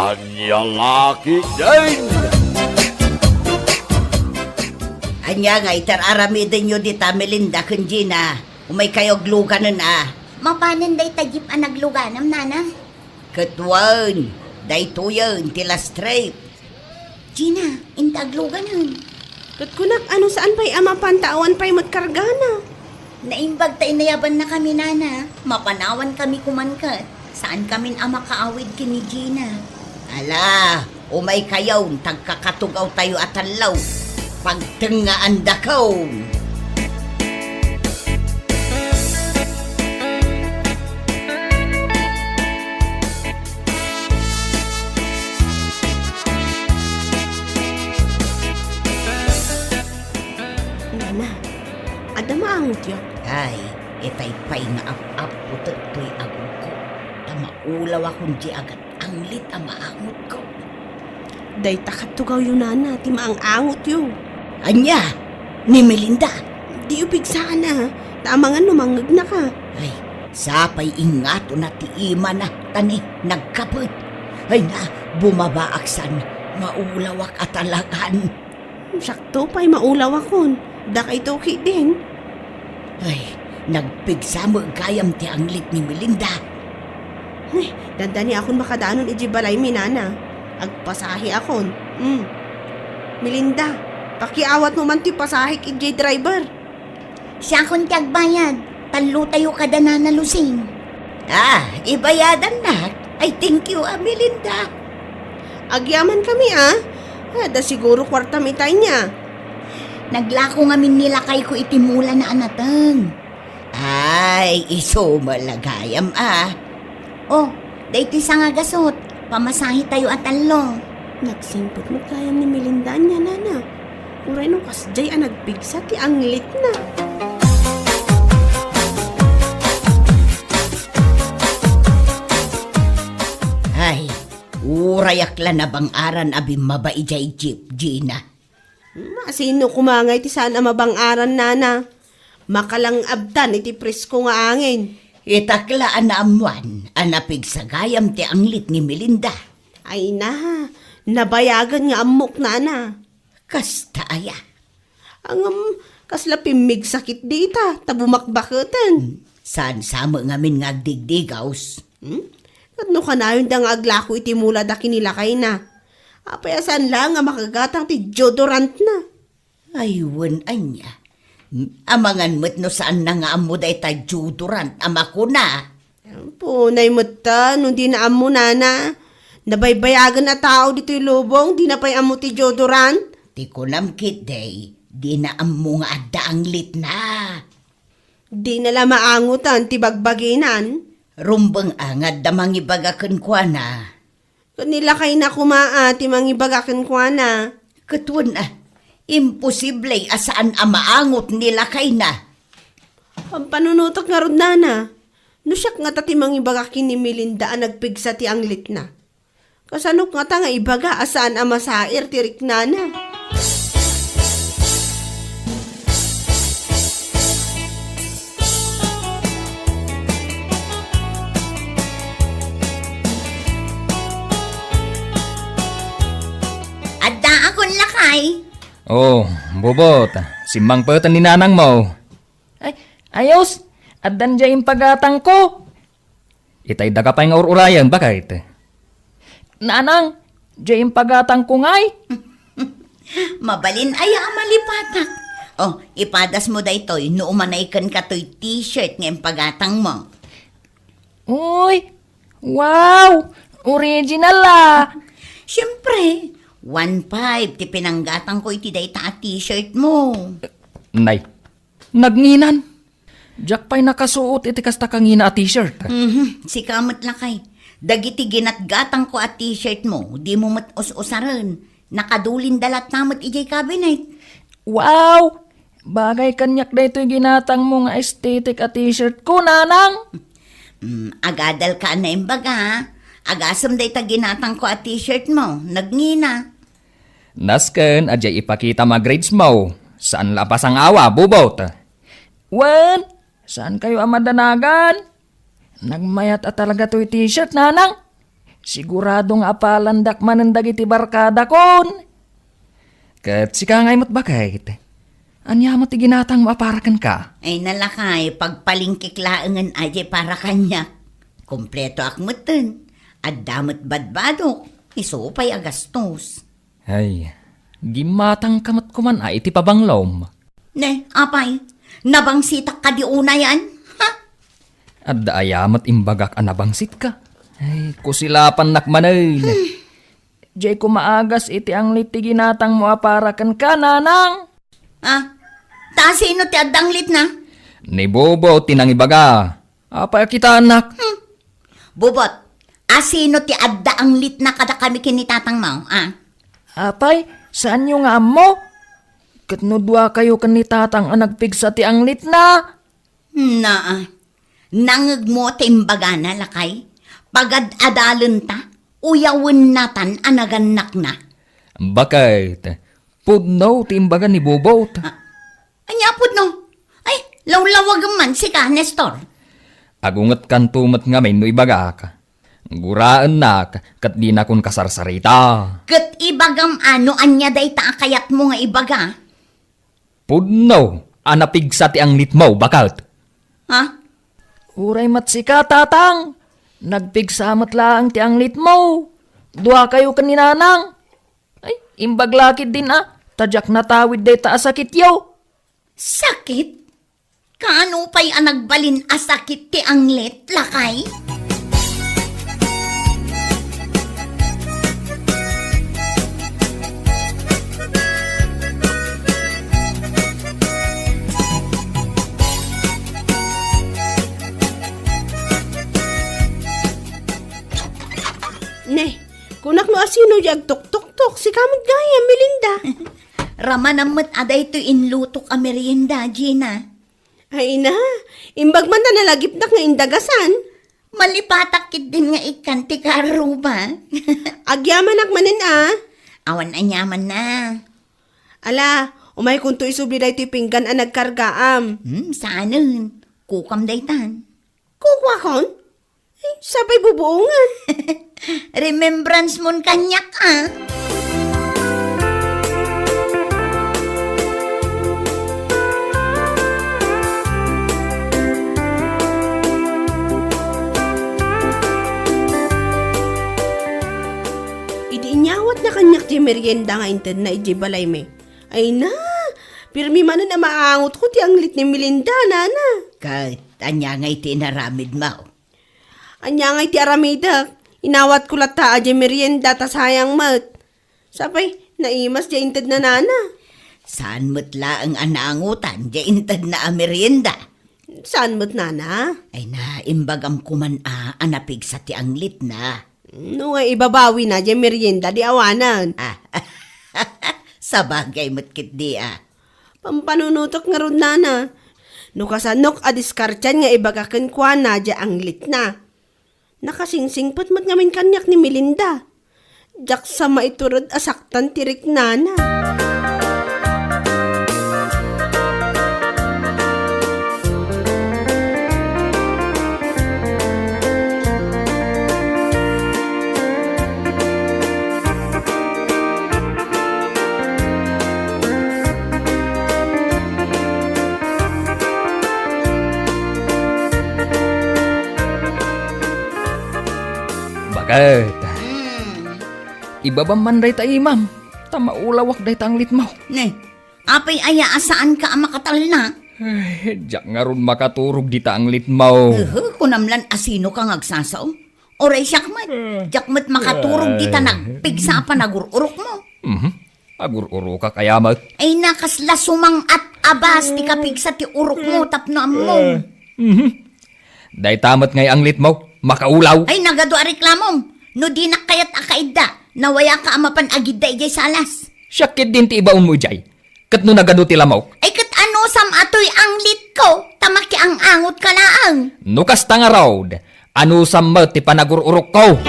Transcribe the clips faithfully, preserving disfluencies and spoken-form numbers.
Ania la ketdin? Ania ngay ti ar-aramidenyo dita, Melinda ken Gina? Umaykayo agluganen a. Mapanen dayta jeep a nagluganem, nana? Ket wen, daytoyen ti last trip. Gina, inta agluganen. Ket kunak, ano, saan pay a mapan ta awan pay met kargana? Naimbag ta inayabannakami, nana. Mapanawankami koman ket. Saankamin a makaawid ken ni Gina. Ala, umaykayon, ta agkakatugawtayo a tallo. Pagtengngaandakaw. Nana, adda maangotyo? Ay, itay pay nga ap-appotek toy agungko, ta maulawakon diay agat-anglit a maangotko. Dayta katugawyo, nana, ti maang-angotyo. Ania? Ni Melinda? Diyo pigsaan a, ta amangan no mangngegnaka. Ay, sapay ingatona ti imana, ta ni nagkapet. Ay na, bumabaak san, maulawak a talagan. Siakto pay maulawakon. Dakayto ketdin. Ay, nagpigsa met gayam ti anglit ni Melinda. Ay, dandaniakon makadanon idiay balaymi, nana. Agpasaheakon. Hmm. Melinda, pakiawatmo man ti pasahek idiay driver. Siakon ti agbayad. Tallotayo kada nana Lucing. Ah, ibayadannak. Ay, thank you, a, Melinda. Agyamankami a. Adda siguro kuartam ita ania. Naglako ngamin ni lakayko iti mulana a nateng. Ay, isu met la gayam a. Oh, daytoy sangagasut. Pamasahetayo a tallo. Nagsingpet met gayam ni Melinda ania, nana. Uray no kasdiay a nagpigsa ti anglitna. Ay, urayak la nabang-aran a bimmaba idiay jeep, Gina. Masino koma ngay ti saan a mabang-aran, nana? Makalang-abtan iti presko nga angin. Itak la a naammuan a napigsa gayam ti anglit ni Melinda. Ay na, nabayagen nga ammok, nana. Kasta aya? Ngem, kasla pimmigsa ketdi ita, ta bumakbaketen. Saan sa met ngamin nga agdigdigaws? Hmm? Ket no kanayon da nga aglako iti mulada ken ni lakayna, apay a saan laeng a makagatang ti deodorantna? Ay, wen ania. Amangan met no saanna nga ammo dayta deodorant a makuna. Apo, nay met ta, no dina ammo, nana. Nabaybayagen a tao ditoy lubong, dina pay ammo ti deodorant. Ti kunam ketdi, dina ammo nga adda anglitna. Dina la maangotan ti bagbaginan. Rumbeng a nga adda mangibaga kenkuana. Ket ni lakayna koma a ti mangibaga kenkuana. Ket wen a, imposible a saan a maangot ni lakayna. Pampanunotek ngarud, nana. No siak ngata ti mangibaga ken ni Melinda a nagpigsa ti anglitna, kasanok ngata nga ibaga a saan a masair ti riknana? Addaakon, lakay. Oh, Bobot, simmangpeten ni nanangmo. Ay, ayos! Addan diay impagatangko. Itay daga pay nga ur-urayen, baket? Nanang, diay impagatangko ngay. Mabalin aya a malipatak. Oh, ipadasmo daytoy no umanay kenka toy t-shirt nga impagatangmo. Uy, wow! Original a! Siempre, one five ti pinanggatangko iti dayta a t-shirt mo. Nay, nagnginan. Diak pay nakasuot iti kasta kangina a t-shirt. Mhm, sika met, lakay. Dagiti ginatgatangko a t-shirt mo, dimo met us-usaren. Nakadulinda latta met idiay cabinet. Wow! Bagay kaniak daytoy ginatangmo nga aesthetic a t-shirt ko, nanang. Mm, agadalka a naimbaga. Agasem dayta ginatangko a t-shirt mo. Nagngina. Nasken a diay ipakita a grades mo. Saan la a pasangawa, Bobot? Wen, saankayo a madanagan? Nagmayat a talaga toy t-shirt, nanang. Sigurado nga apalandak manen dagiti barkadakon. Ket sika ngay met, baket. Ania met ti ginatangmo a para kenka? Ay, nalakay, pagpalingkik laengen a diay para kaniak. Kompletoak metten. Adda met badbadok. Isu pay a gastos. Ay, gimmatangka met koman a iti pabanglom. Ne, apay, nabangsitak kadi unayan? Ha? Adda aya met imbagak a nabangsitka? Ay, kusilapannak manen. Hmm. Diay ko maagas iti anglit ti ginatangmo a para kenka, nanang. Ah, ta sino ti adda anglitna? Ni Bobo ti nangibaga. Apay a kitaennak? Hmm. Bobot, asino ti adda anglitna kadakami ken ni tatangmo, a? Apay, saanyo nga ammo? Ket no duakayo ken ni tatang a nagpigsa ti anglitna? Naa, nangngegmo ti imbagana, lakay? Pagad-adalenta, uyawennatan a nagannakna. Baket, pudno ti imbaga ni Bobot. Ah, ania pudno? Ay, lawlawagem man sika, Nestor. Agungetkanto met ngamin no ibagak. Guraennak ket dinakon kasarsarita. Ket ibagam a no ania dayta a kayatmo nga ibaga. Pudno a napigsa ti anglitmo, baket. Ha? Uray met sika, tatang. Nagpigsa met laeng ti anglitmo. Duakayo ken ni nanang. Ay, imbag la ketdin a, ta diak natawid dayta a sakityo. Sakit? Kaano pay a nagbalin a sakit ti anglit, lakay? Ne, kunak no asino di agtuktoktok, sika met gayam, Melinda. Ramanam met a daytoy inlutok a merienda, Gina. Ay na, imbag man ta nalagipnak nga indagasan. Malipatak ketdin nga ikkan ti karuba. Agyamanak manen a. Awan aniamanna. Ala, umaykonto isubli daytoy pinggan a nagkargaam. Hmm, saanen. Kukam daytan. Kukuakon? Ay, sapay bubuongan. Remembrance mon kaniak, a. Idi inyawatna kaniak ti merienda nga intedna idiay balaymi, ay na, pirmi manen a maangotko ti anglit ni Melinda, nana. Ket ania ngay ti inaramidmo? Ania ngay ti aramidek? Inawatko latta a diay merienda ta sayang met. Sapay, naimas diay intedna, nana. Saan met laeng a naangotan diay intedna a merienda? Saan met, nana? Ay na, imbagam koman a, a napigsa ti anglitna. No nga ibabawina diay merienda, di awanen. Ah, sabagay met ketdi, a. Pampanunotek ngarud, nana. No kasanok a diskartian nga ibaga kenkuana diay anglitna. Nakasingsingpet met ngamin kaniak ni Melinda. Diak sa maitured a saktan ti riknana. Baket. Hmm. Ibabam man dayta imam, ta maulawak dayta anglitmo. Ne, apay aya a saanka a makatalna? Ay, diak ngarud makaturog dita anglitmo. Uhu, kunam lan a sinoka nga agsasao. Uray siak met, diak met makaturog dita nagpigsa a panagur-urokmo. Mhm. Agur-urokak aya met? Ay, na, kasla sumang-at a bas ti kapigsa ti urokmo tapno ammom. Eh, mhm. Dayta met ngay anglitmo, makaulaw. Ay, nagadu a reklamom. No dinak kayat a kaidda, nawayaka a mapan agidda idiay salas. Siak ketdin ti ibaonmo idiay. Ket no nagadu ti lamok? Ay, ket anusam a toy anglitko, ta makiang-angotka laeng. No kasta ngarud, anusam met ti panagur-urokko.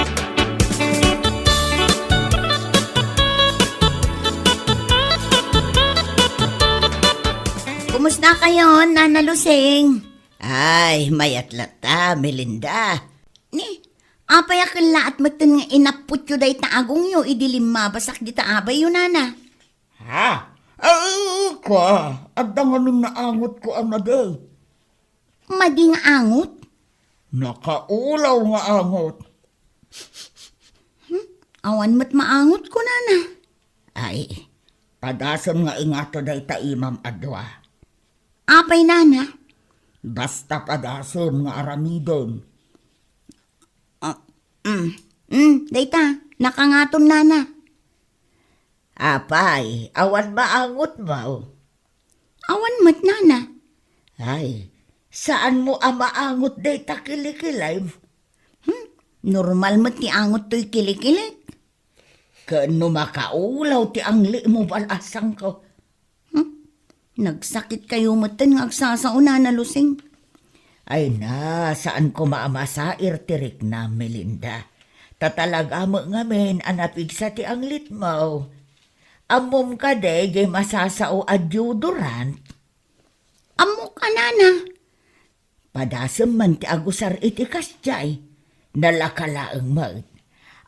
Kumusta kayon, Nana Lusing? Ay, mayat latta, Melinda. Ni, Apay a kellaat metten nga inapputyo dayta agongyo idi limmabasak dita abayyo, nana? Ha? Ay, kua, adda ngamin naangotko a madi. Madi nga angot? Nakaulaw nga angot. Hmm? Awan met maangotko, nana. Ay, padasem nga ingato dayta imam a dua. Apay, nana? Basta padasem nga aramidem. Ah, mm, mm, dayta, nakangaton, nana. Apay, awan maangotmo? Awan met, nana. Ay, saanmo a maangot dayta kilikilim? Hmm, normal met ti angot toy kilikilik. Ken no makaulaw ti anglimo, bal-asangko. Hmm? Nagsakit kayo metten nga agsasao, nana Lusing. Ay na, saan koma a masair ti riknam, Melinda. Ta talaga met ngamin a napigsa ti anglitmo. Ammom kadi jay masasao a deodorant? Ammok a, nana. Padasem man ti agusar iti kasdiay. Nalaka laeng met.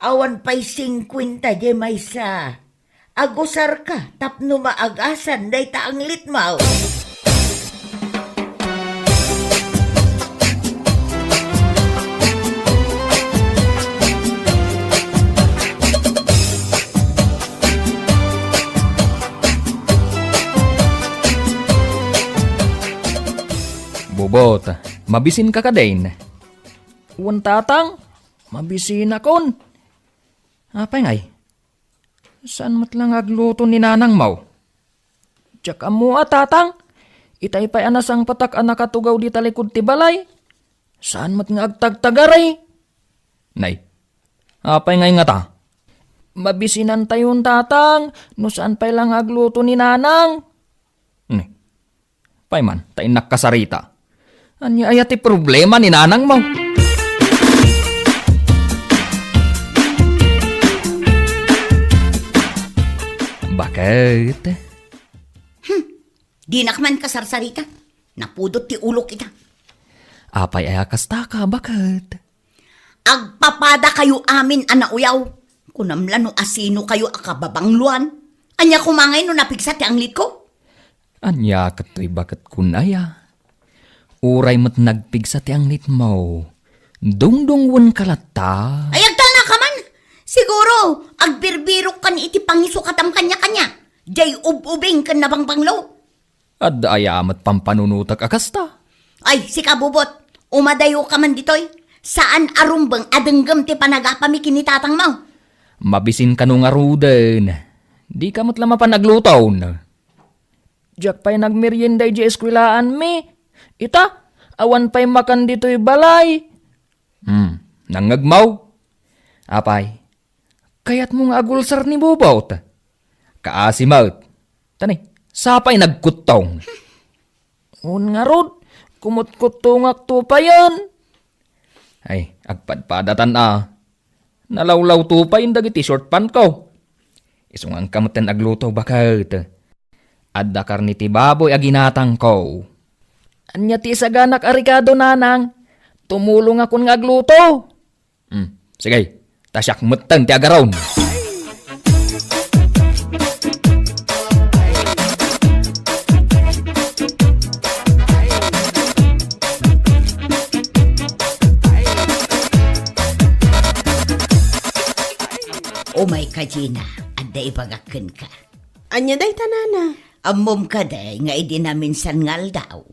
Awan pay singkuenta jay maysa. Agusarka tapno maagasan dayta anglitmo. Bubot, mabisinka kadin? Wen, tatang, mabisinakon. Apay ngay? Saan met la nga agluto ni nanangmo? Diak ammo a, tatang. Itay pay a nasangpetak a nakatugaw dita likud ti balay. Saan met nga agtagtagari? Nay, apay ngay ngata? Mabisinantayon, tatang, no saan pay la nga agluto ni nanang. Ni, pay man, ta innak kasarita. Ania aya ti problema ni nanangmo? Baket? Hmm, dinak man kasarsarita. Napudot ti ulok ita. Apay aya kastaka, baket? Agpapadakayo amin a nauyaw. Kunam la no asino kayo a kababangloan. Ania koma ngay no napigsa ti anglitko? Ania ket toy baket kun aya? Uray met nagpigsa ti anglitmo, dungdungwenka latta. Ay, agtalnaka man! Siguro, agbirbirokkan iti pangisukatam kaniakania. Jay ub-ubing ken nabangbanglo. Adda aya met pampanunotek a kasta? Ay, sika, Bubot, umadayoka man ditoy. Saan a rumbeng a denggem ti panagapami ken ni tatangmo. Mabisin kano ngaruden. Dika met la mapan agluton. Diak pay nagmerienda idiay eskuelaanmi. Ita, awan pay makan ditoy balay. Hmm, nangngegmo? Apay, kayatmo nga agulsar ni Bubot? Kaasi met. Tani, sapay nagkuttong. Un ngarud, kumutkuttongakto payen. Ay, agpadpadatan a. Nalawlawto payen dagiti short pantko. Isunganka metten agluto, baket. Adda karne ti baboy a ginatangko. Ania ti isaganak a rekado, nanang? Tumulongakon nga agluto. Hmm, sige. Ta siak metten ti agaron. Umayka, Gina, adda ibagak kenka. Ania dayta, nana? Ammom kadi nga idi naminsan nga aldaw?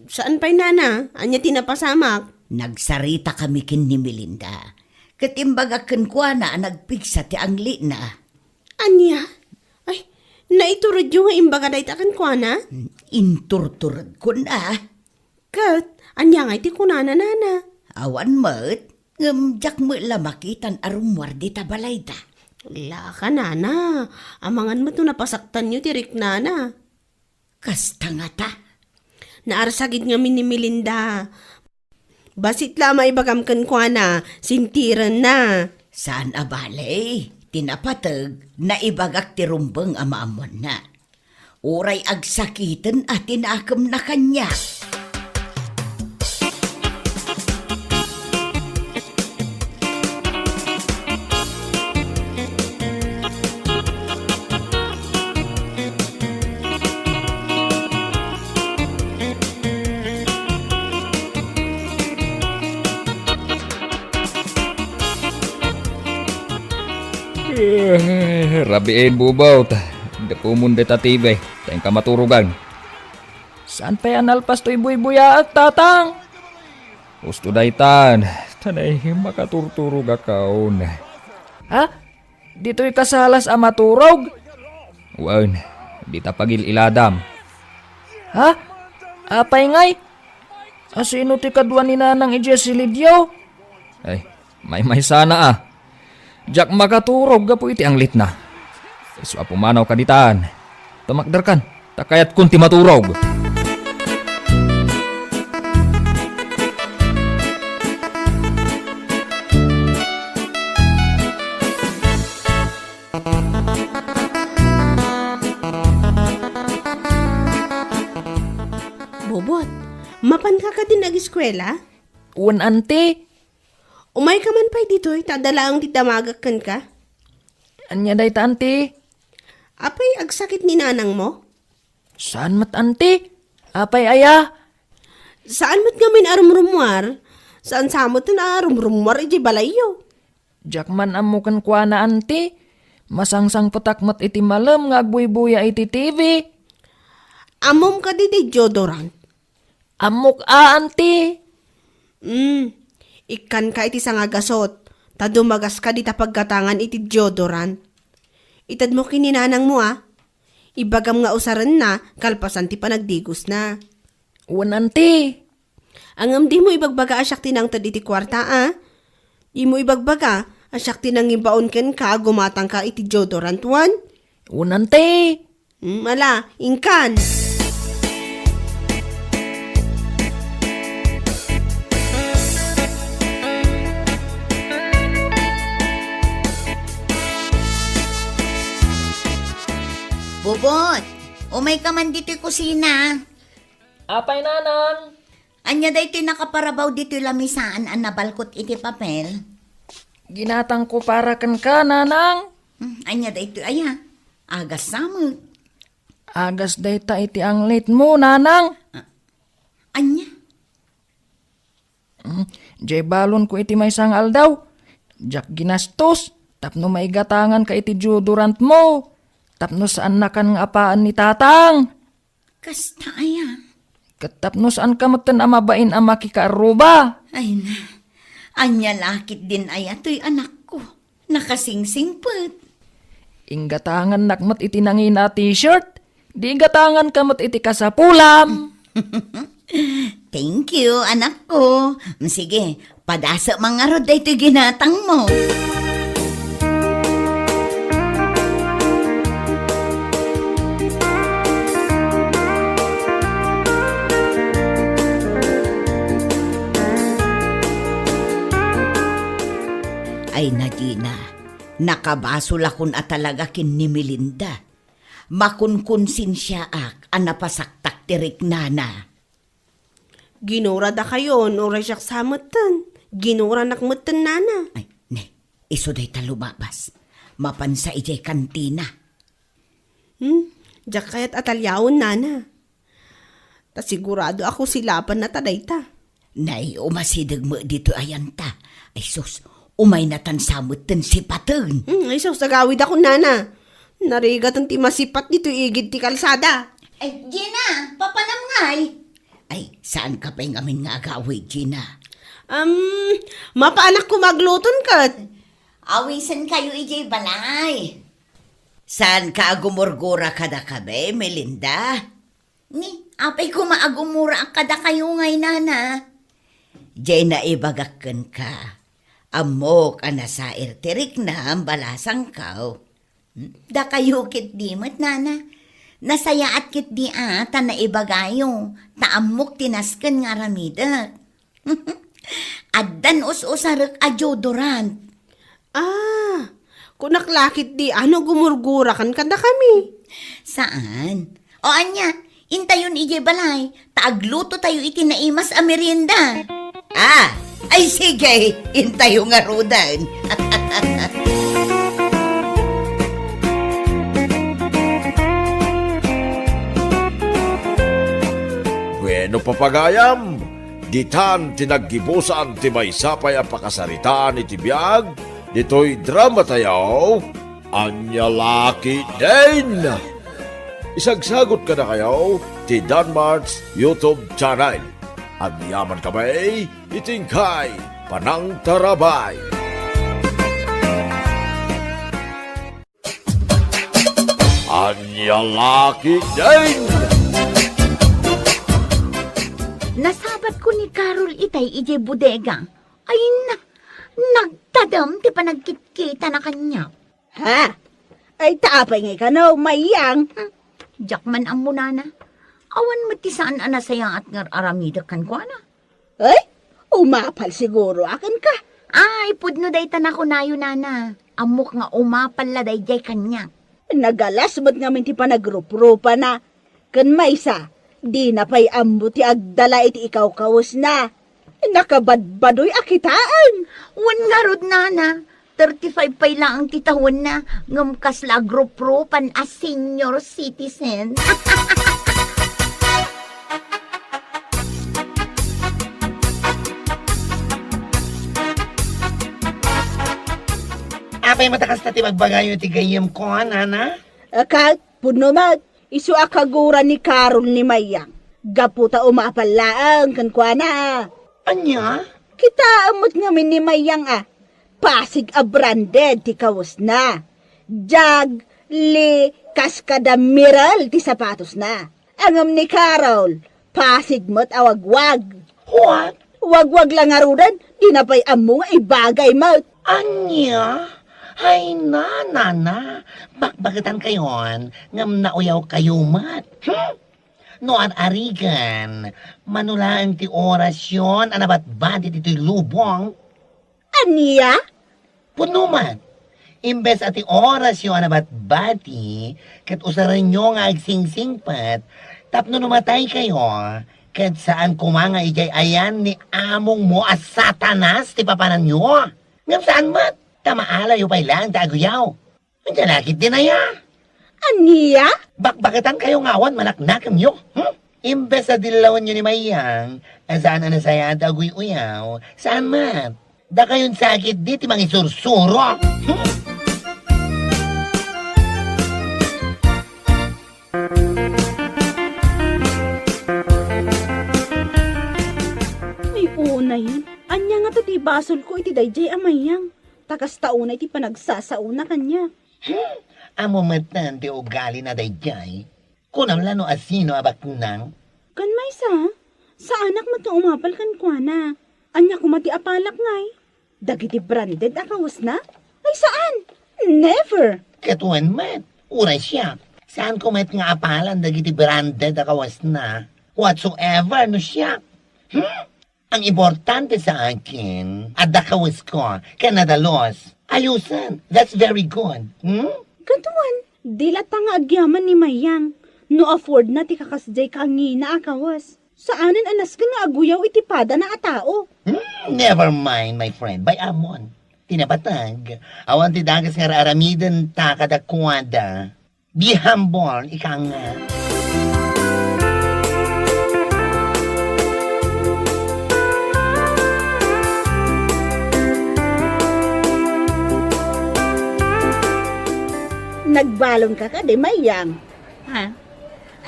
Saan pay, nana? Ania ti napasamak? Nagsaritakami ken ni Melinda. Ket imbagak kenkuana a nagpigsa ti anglina. Ania? Ay, naituredyo nga imbaga dayta kenkuana? Inturturedkon a. Ket, ania ngay ti kunana, nana? Awan met, ngem diak met la makitan a rummuar dita balayda. Laka, nana, amangan met no napasaktanyo ti riknana. Kasta ngata? Naarsagid ngamin ni Melinda. Bassit la a maibagam kenkuana, sintirenna. Saan a bale, ti napateg, naibagak ti rumbeng a maammoanna. Uray agsakiten a ti nakemna kaniak. Eh, rabiin, Bubot. Gapumon dayta T V, ta inka maturogan. Saan pay a nalpas toy buybuyaak, Tatang? Husto daytan, ta nay makaturturogakon. Ha? Ditoy kasalas a maturog? Wen, dita pagil-iladam. Ha? Apay ngay? Asino ti kadua ni Nanang idiay silidio? Ay, maymaysana a. Diak makaturog gapu iti anglitna. Isu a pumanaw ka ditan. Tumakderkan, ta kayatkon ti maturog. Bobot, mapanka kadin ageskuela? Wen, anti. Umayka man pay ditoy, ta adda laeng ti damagak kenka. Ania dayta, anti? Apay, agsakit ni nanangmo? Saan met, anti. Apay aya? Saan met ngamin a rumrumuar? Saan sa met a rumrumuar idiay balayyo? Diak man ammo kenkuana, anti. Masangsangpetak met iti malem nga agbuybuya iti T V. Ammom kadi ti deodorant? Ammok a, anti. Mm, ikkanka iti sangagasut, ta dumagaska dita paggatangan iti deodorant. Itedmo ken ni nanangmo a. Ibagam nga usarenna kalpasan ti panagdigosna. Wen, anti. Ngem dimo ibagbaga a siak ti nangted iti kuarta a. Dimo ibagbaga a siak ti nangibaon kenka a gumatangka iti deodorant, wen? Wen, anti. Mm, ala, inkan. Bubot, umayka man ditoy kusina. Apay, nanang? Ania daytoy nakaparabaw ditoy lamisaan a nabalkot iti papel? Ginatangko para kenka, nanang. Hmm, ania daytoy aya? Agas sa met. Agas dayta iti anglitmo, nanang. Ah, ania? Hmm, diay balonko iti maysa nga aldaw. Diak ginastos tapno maigatanganka iti deodorantmo. Tapno saannakan nga apaen ni tatang. Kasta aya? Ket tapno saanka metten a mabain a makikaarruba. Ay na, ania la ketdin aya toy anakko? Nakasingsingpet. Inggatangannak met iti nangina a t-shirt. Di igatanganka met iti kasapulam. Thank you, anakko. Sige, padasek man ngarud daytoy ginatangmo. Ay, Nadina, nakabasolakon a talaga ken ni Melinda. Makunkonsensiaak a napasaktak ti riknana. Ginura dakayon, uray siak sa metten. Ginuranak metten, nana. Ay, ne, isu dayta lumabas. Mapansa idiay kantina. Hmm, diak kayat a taliawen, nana. Ta sigurado a kusilapanna ta dayta. Nay, umasideg met ditoy ayanta. Ay sus, umaynatan sa metten sipaten. Hmm, ay sus, agawidakon, nana. Narigaten ti masipat ditoy igid ti kalsada. Ay, Gina, papanam ngay? Ay, saanka pay ngamin nga agawid, Gina? Um, mapaanakko magluton ket. Awisenkayo idiay balay. Saanka a gumurgura kadakami, Melinda? Ni, apay koma a gumuraak kadakayo ngay, nana? Diay naibagak kenka. Ammok a nasair ti riknam, balasangko. Hmm? Dakayo ketdi met, nana. Nasayaat ketdi a ta naibagayo, ta ammok ti nasken nga aramidek. Addan us-usarek a deodorant. Ah, kunak la ketdi a no gumurgurakan kadakami. Saan? O ania, intayon idiay balay, ta aglutotayo iti naimas a merienda. Ah, ay sige, intayo ngaruden. Bueno, papagayam, ditan ti naggibusan ti maysa pay a pakasaritaan iti biag ditoy drama tayo, Ania la ketdin? Isagsagut kadakayo ti Danmart's YouTube channel. Agyaman kami iti inkay panangtarabay. Ania la ketdin? Nasabatko ni Carol itay idiay bodega. Ay na, nagtadem ti panagkitkitana kaniak. Ha? Ay, ta apay ngay kano, Mayang? Hmm, diak man ammo, nana. Awan met ti saan a nasayaat nga ar-aramidek kenkuana. Ay, umapal siguro a kenka. Ay, pudno dayta nakunayo, nana. Ammok nga umapal la daydiay kaniak. Nagalas met ngamin ti panagruprupana. Ken maysa, dina pay ammo ti agdala iti ikawkawesna. Nakabadbadoy a kitaen. Wen ngarud, nana, thirty-five pay laeng ti tawenna, ngem kasla agruprupan a senior citizen. Apay met a kasta ti bagbagayo ti gayyemko, nana? Ket, pudno met, isu a kagura ni Carol ni Mayang. Gapu ta umapal laeng kenkuana. Ania? Kitaem met ngamin ni Mayang a pasig a branded ti kawesna. Jag, li, kas kada Merrell ti sapatosna. Ngem ni Carol, pasig met a wagwag. What? Wagwag la ngaruden, dina pay ammo nga ibagay met. Ania? Ay, nana, bakbaketankayon ngem nauyawkayo met. Hmm? No ar-arigen, mano laeng ti orasyon a nabatbati ditoy lubong. Ania? Pudno met, imbes a ti orasyo a nabatbati, ket usarenyo nga agsingsingpet, tapno no mataykayo, ket saan koma nga idiay ayan ni amongmo a Satanas ti papananyo. Ngem saan met, ta maalayo pay laeng ti aguyaw. Ania la ketdin aya? Ania? Bakbaketankayo nga awan manaknakemyo, hmm? Imbes a dillawenyo ni Mayang, a saan a nasayaat ti aguy-uyaw, saan met? Dakayon sa ketdi ti mangisursuro, hmm? Ni unayen, ania ngata ti basolko iti daydiay a Mayang? Ta kasta unay ti panagsasaona kaniak. Hmm, ammo metten ti ugalina daydiay. Kunam la no asino a baknang? Ken maysa, saanak met nga umapal kenkuana. Ania koma ti apalak ngay? Dagiti branded a kawesna? Ay, saan! Never! Ket wen met, uray siak. Saanko met nga apalan dagiti branded a kawesna. Whatsoever no siak. Hmm? Ang importante sa akin, adda kawesko, ken adda laws. Ayusen, that's very good. Hmm? Kaduan, di latta nga agyaman ni Mayang. No afford na ti kakasdiay kangina a kawes. Saanen a nasken nga aguyaw iti padana a tao. Hmm, never mind, my friend. Bay-amon. Ti napateg, awan ti dakes nga ar-aramiden ta kadakuada. Be humble, ika nga. Nagbalonka kadi, Mayang? Ha?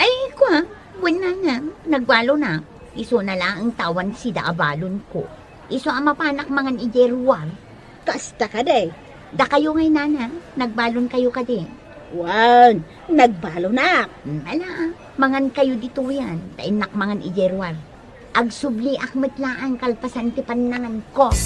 Ay, kua, wen, nana, nagbalon a. Isuna laeng ta awan sida a balonko. Isu a mapanak mangan idiay ruar. Kasta kadi. Dakayo ngay, nana, nagbalonkayo kadi? Wen, nagbalon a. Hmm, ala, mangankayo ditoyen, ta innak mangan idiay ruar. Agsubliak met laeng kalpasan ti pannanganko.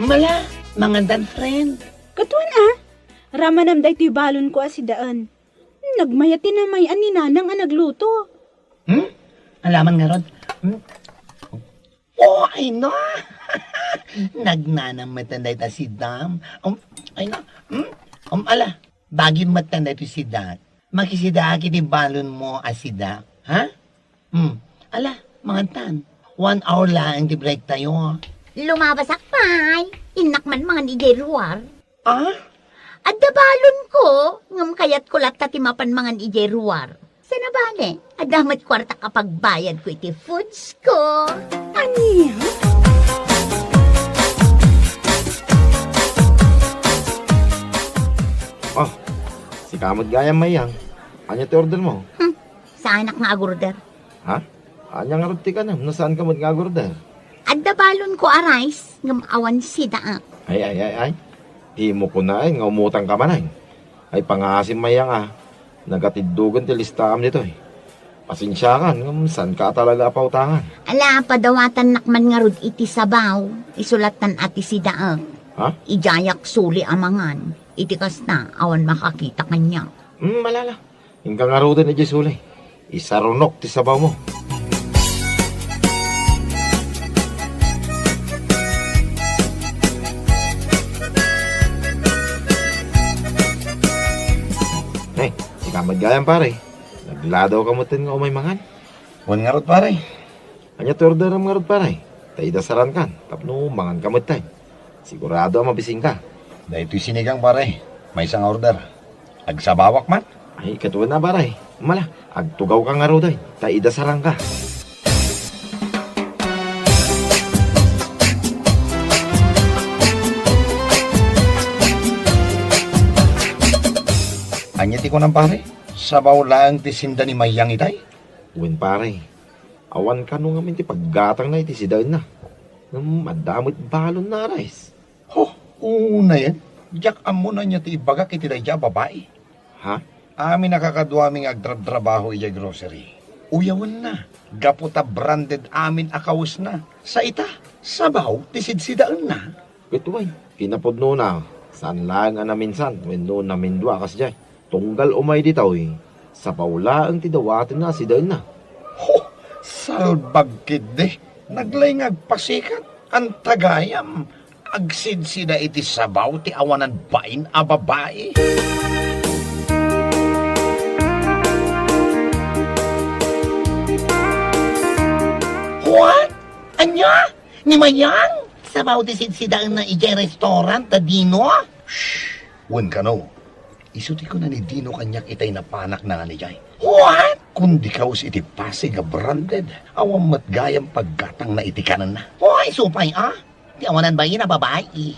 Mala, mangantan, friend. Kaduan a, ramanam daytoy balonko a sidaen. Nagmayat ti namay-an ni Nanang a nagluto. Hmm? Alaman ngarud. Hmm? Oh, ay na! Nagnanam met dayta sidam. Um, ay na. Hmm? Um, ala, bagim met dayta sidak. Makisidaak iti balonmo a sidak. Ha? Hmm. Ala, mangantan. One hour laeng ti break tayo. Lumabasak pay. Innak man mangan idiay ruar. Ah? Adda balonko, ngem kayatko latta ti mapan mangan idiay ruar. Saan a bale, adda met kuartak a pagbayadko iti foods ko. Ania? Ah, sika met gayam, Mayang. Ania ti order mo? Hmm, saanak nga agorder. Ha? Ania ngarud ti kanem no saanka met nga agorder? Adda balonko a rice ngem awan sidaek. Ay, ay, ay, ay. Dimo kunaen nga umutangka manen. Ay, pangngaasim, Mayang a. Nagatiddogen ti listaam ditoy. Pasensiakan ngem saanka a talaga a pautangan. Ala, padawatannak man ngarud iti sabaw, isu lattan a ti sidaek. Ha? Idiayak suli a mangan. Iti kasta, awan makakita kaniak. Hmm, ala, ala. Inka ngaruden idiay suli. Isarunok ti sabawmo. Hey, sika met gayam, pare. Nagladawka metten nga umay mangan? Wen ngarud, pare. Ania ti orderam ngarud, pare? Ta idasarankan tapno manganka metten. Sigurado a mabisinka. Daytoy sinigang, pare. Maysa nga order. Agsabawak man? Ay, ket wen a, pare. Mala, agtugawka ngaruden ta idasaranka. Ania ti kunam, pare? Sabaw laeng ti sinda ni Mayang itay? Wen, pare. Awan kano ngamin ti paggatangna iti sidaenna. Ngem adda met balonna a rice. Ho, unayen, diak ammo no ania ti ibagak iti daydiay a babai. Ha? Amin a kakaduami nga agtrabtrabaho idiay grocery. Uyawenna, gapu ta branded amin a kawesna. Sa ita, sabaw ti sidsidaenna. Ket wen, kinapudnona, saan laeng a naminsan wenno namindua a kasdiay. Tunggal umay ditoy, sabaw laeng ti dawatenna a sidaenna. Ho! Salbag ketdi! Naglay nga agpasikat, anta gayam, agsidsida iti sabaw ti awanan bain a babai. What? Ania? Ni Mayang? Sabaw ti sidsidaenna idiay restaurant, a Dino? Shh! Wen kano, isu ti kuna ni Dino kaniak itay napanakna nga idiay. What? Kundi kawes iti pasig a branded, awan met gayam paggatangna iti kanenna. Oy, isu pay a? Ti awanan bain a babai.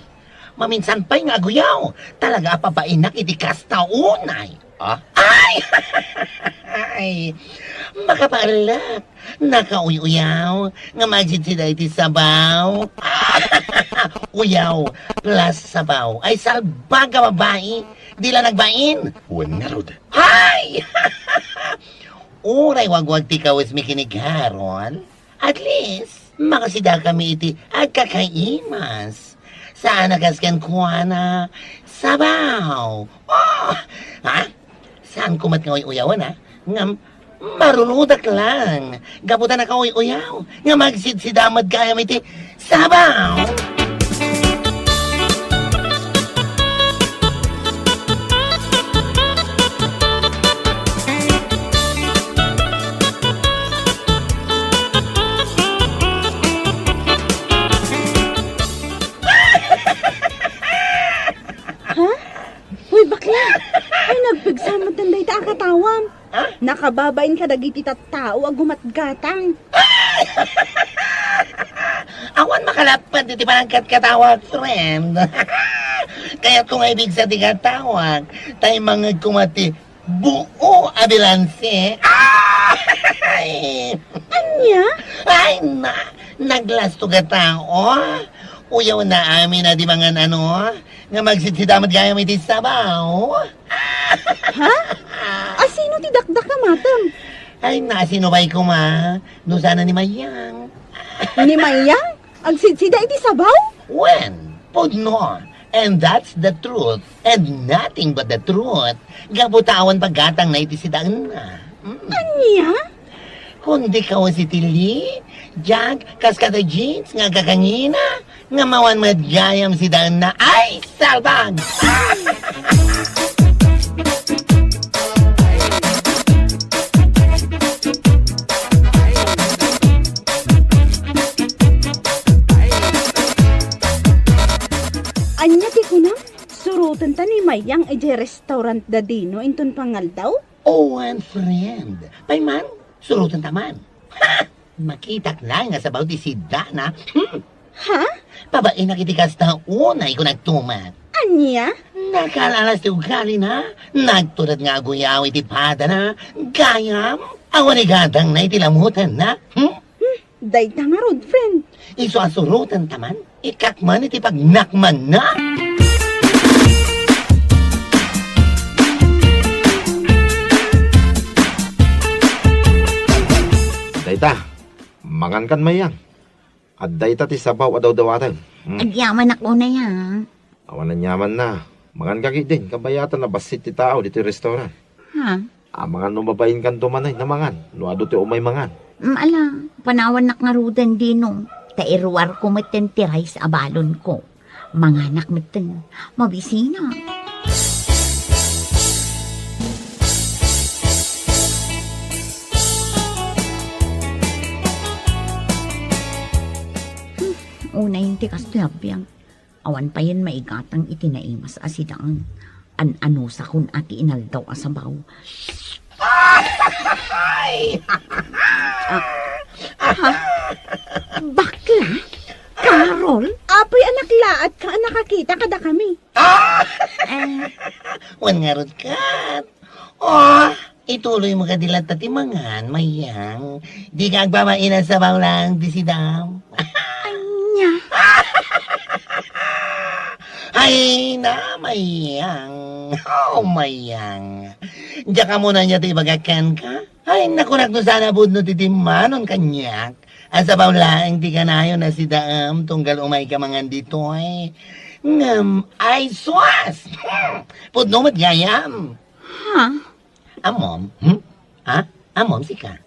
Maminsan pay nga aguyaw, talaga a pabainak iti kasta unay. Ah? Ay! Ay! Makapaellek! Nakauy-uyaw nga agsidsida iti sabaw. Uyaw plus sabaw. Ay, salbag a babai. Di la nagbain. Wen ngarud. Ay! Uray wagwag ti kawesmi ken ni Carol. At least, makasidakami iti agkakaimas. Saan a kas kenkuana, sabaw. Oh! Ha? Saanko met nga uy-uyawen, ha? Ngem, marurudak lang. Gapu ta nakauy-uyaw, nga agsidsida met gayam iti sabaw. Ha? Hoy, bakla! Ay, nagpigsa met dayta a katawam. Ha? Nakababain kadagiti tattao a gumatgatang. Awan makalapad iti panagkatkatawak, friend. Kayatko nga ibigsa ti katawak, ta immangngegko met ti buo a bilanse. Ay! Ania? Ay, na, naglasto a tao. Uyawna amin a di mangan ano, nga agsidsida met gayam iti sabaw. Ha? Asino ti dakdakamatem? Ay, na, sino pay koma? No saan a ni Mayang. Ni Mayang? Agsidsida iti sabaw? Wen, pudno. And that's the truth. And nothing but the truth. Gapu ta awan paggatangna iti sidaenna. Mm. Ania? Kundi kawes iti Lee, Jack, kas kada Jeans nga agkakangina, nga mawan met gayam sidaenna. Ay, salbag! Ania ti kunam? Surotenta ni Mayang idiay restaurant da Dino inton pangaldaw? Awan, friend. Pay man, surotenta man. Ha! Makitak laeng a sabaw ti sidana. Hmm. Ha? Pabainak iti kasta unay ko nagtumak. Ania? Nakalalas ti ugalina. Nagtured nga aguyaw iti padana. Gayam, awan igatangna iti lamutanna. Hmm? Hmm, dayta ngarud, friend. Isu a surotenta man, ikkak man iti pagnakmanna. Dayta, mangankan, Mayang. Adda ita ti sabaw a dawdawaten. Hmm. Agyamanak unay, a. Awan aniamanna. Manganka ketdin, kabayatan a bassit ti tao ditoy restaurant. Ha? Amangan no mabainkanto man ay namangan, no adu ti umay mangan. Mm, ala, panawannak ngaruden, Dino. Ta iruarko metten ti rice a balonko. Manganak metten. Mabisina. Hmm, unay ti kastoy a biag. Awan payen maigatang iti naimas a sidaen. An-anusakon a ti inaldaw a sabaw. Ay! Ah, ha? Bakla? Carol? Apay a naklaatka a nakakita kadakami? Ah! Eh. Wen ngarud ket. Oh, ituloy mo kadi latta ti mangan, Mayang. Dika agbabain a sabaw laeng ti sidam. Ania? Ay na, Mayang. Oh, Mayang. Diak ammo ania ti ibagak kenka? Ay, nakunak no saan a pudno ti timmanon kaniak. A sabaw laeng ti kanayon a sidaem tunggal umayka mangan ditoy. Ngem, ay sus! Pudno met gayam. Ha? Ammom? Hmm? Ha? Ammom sika?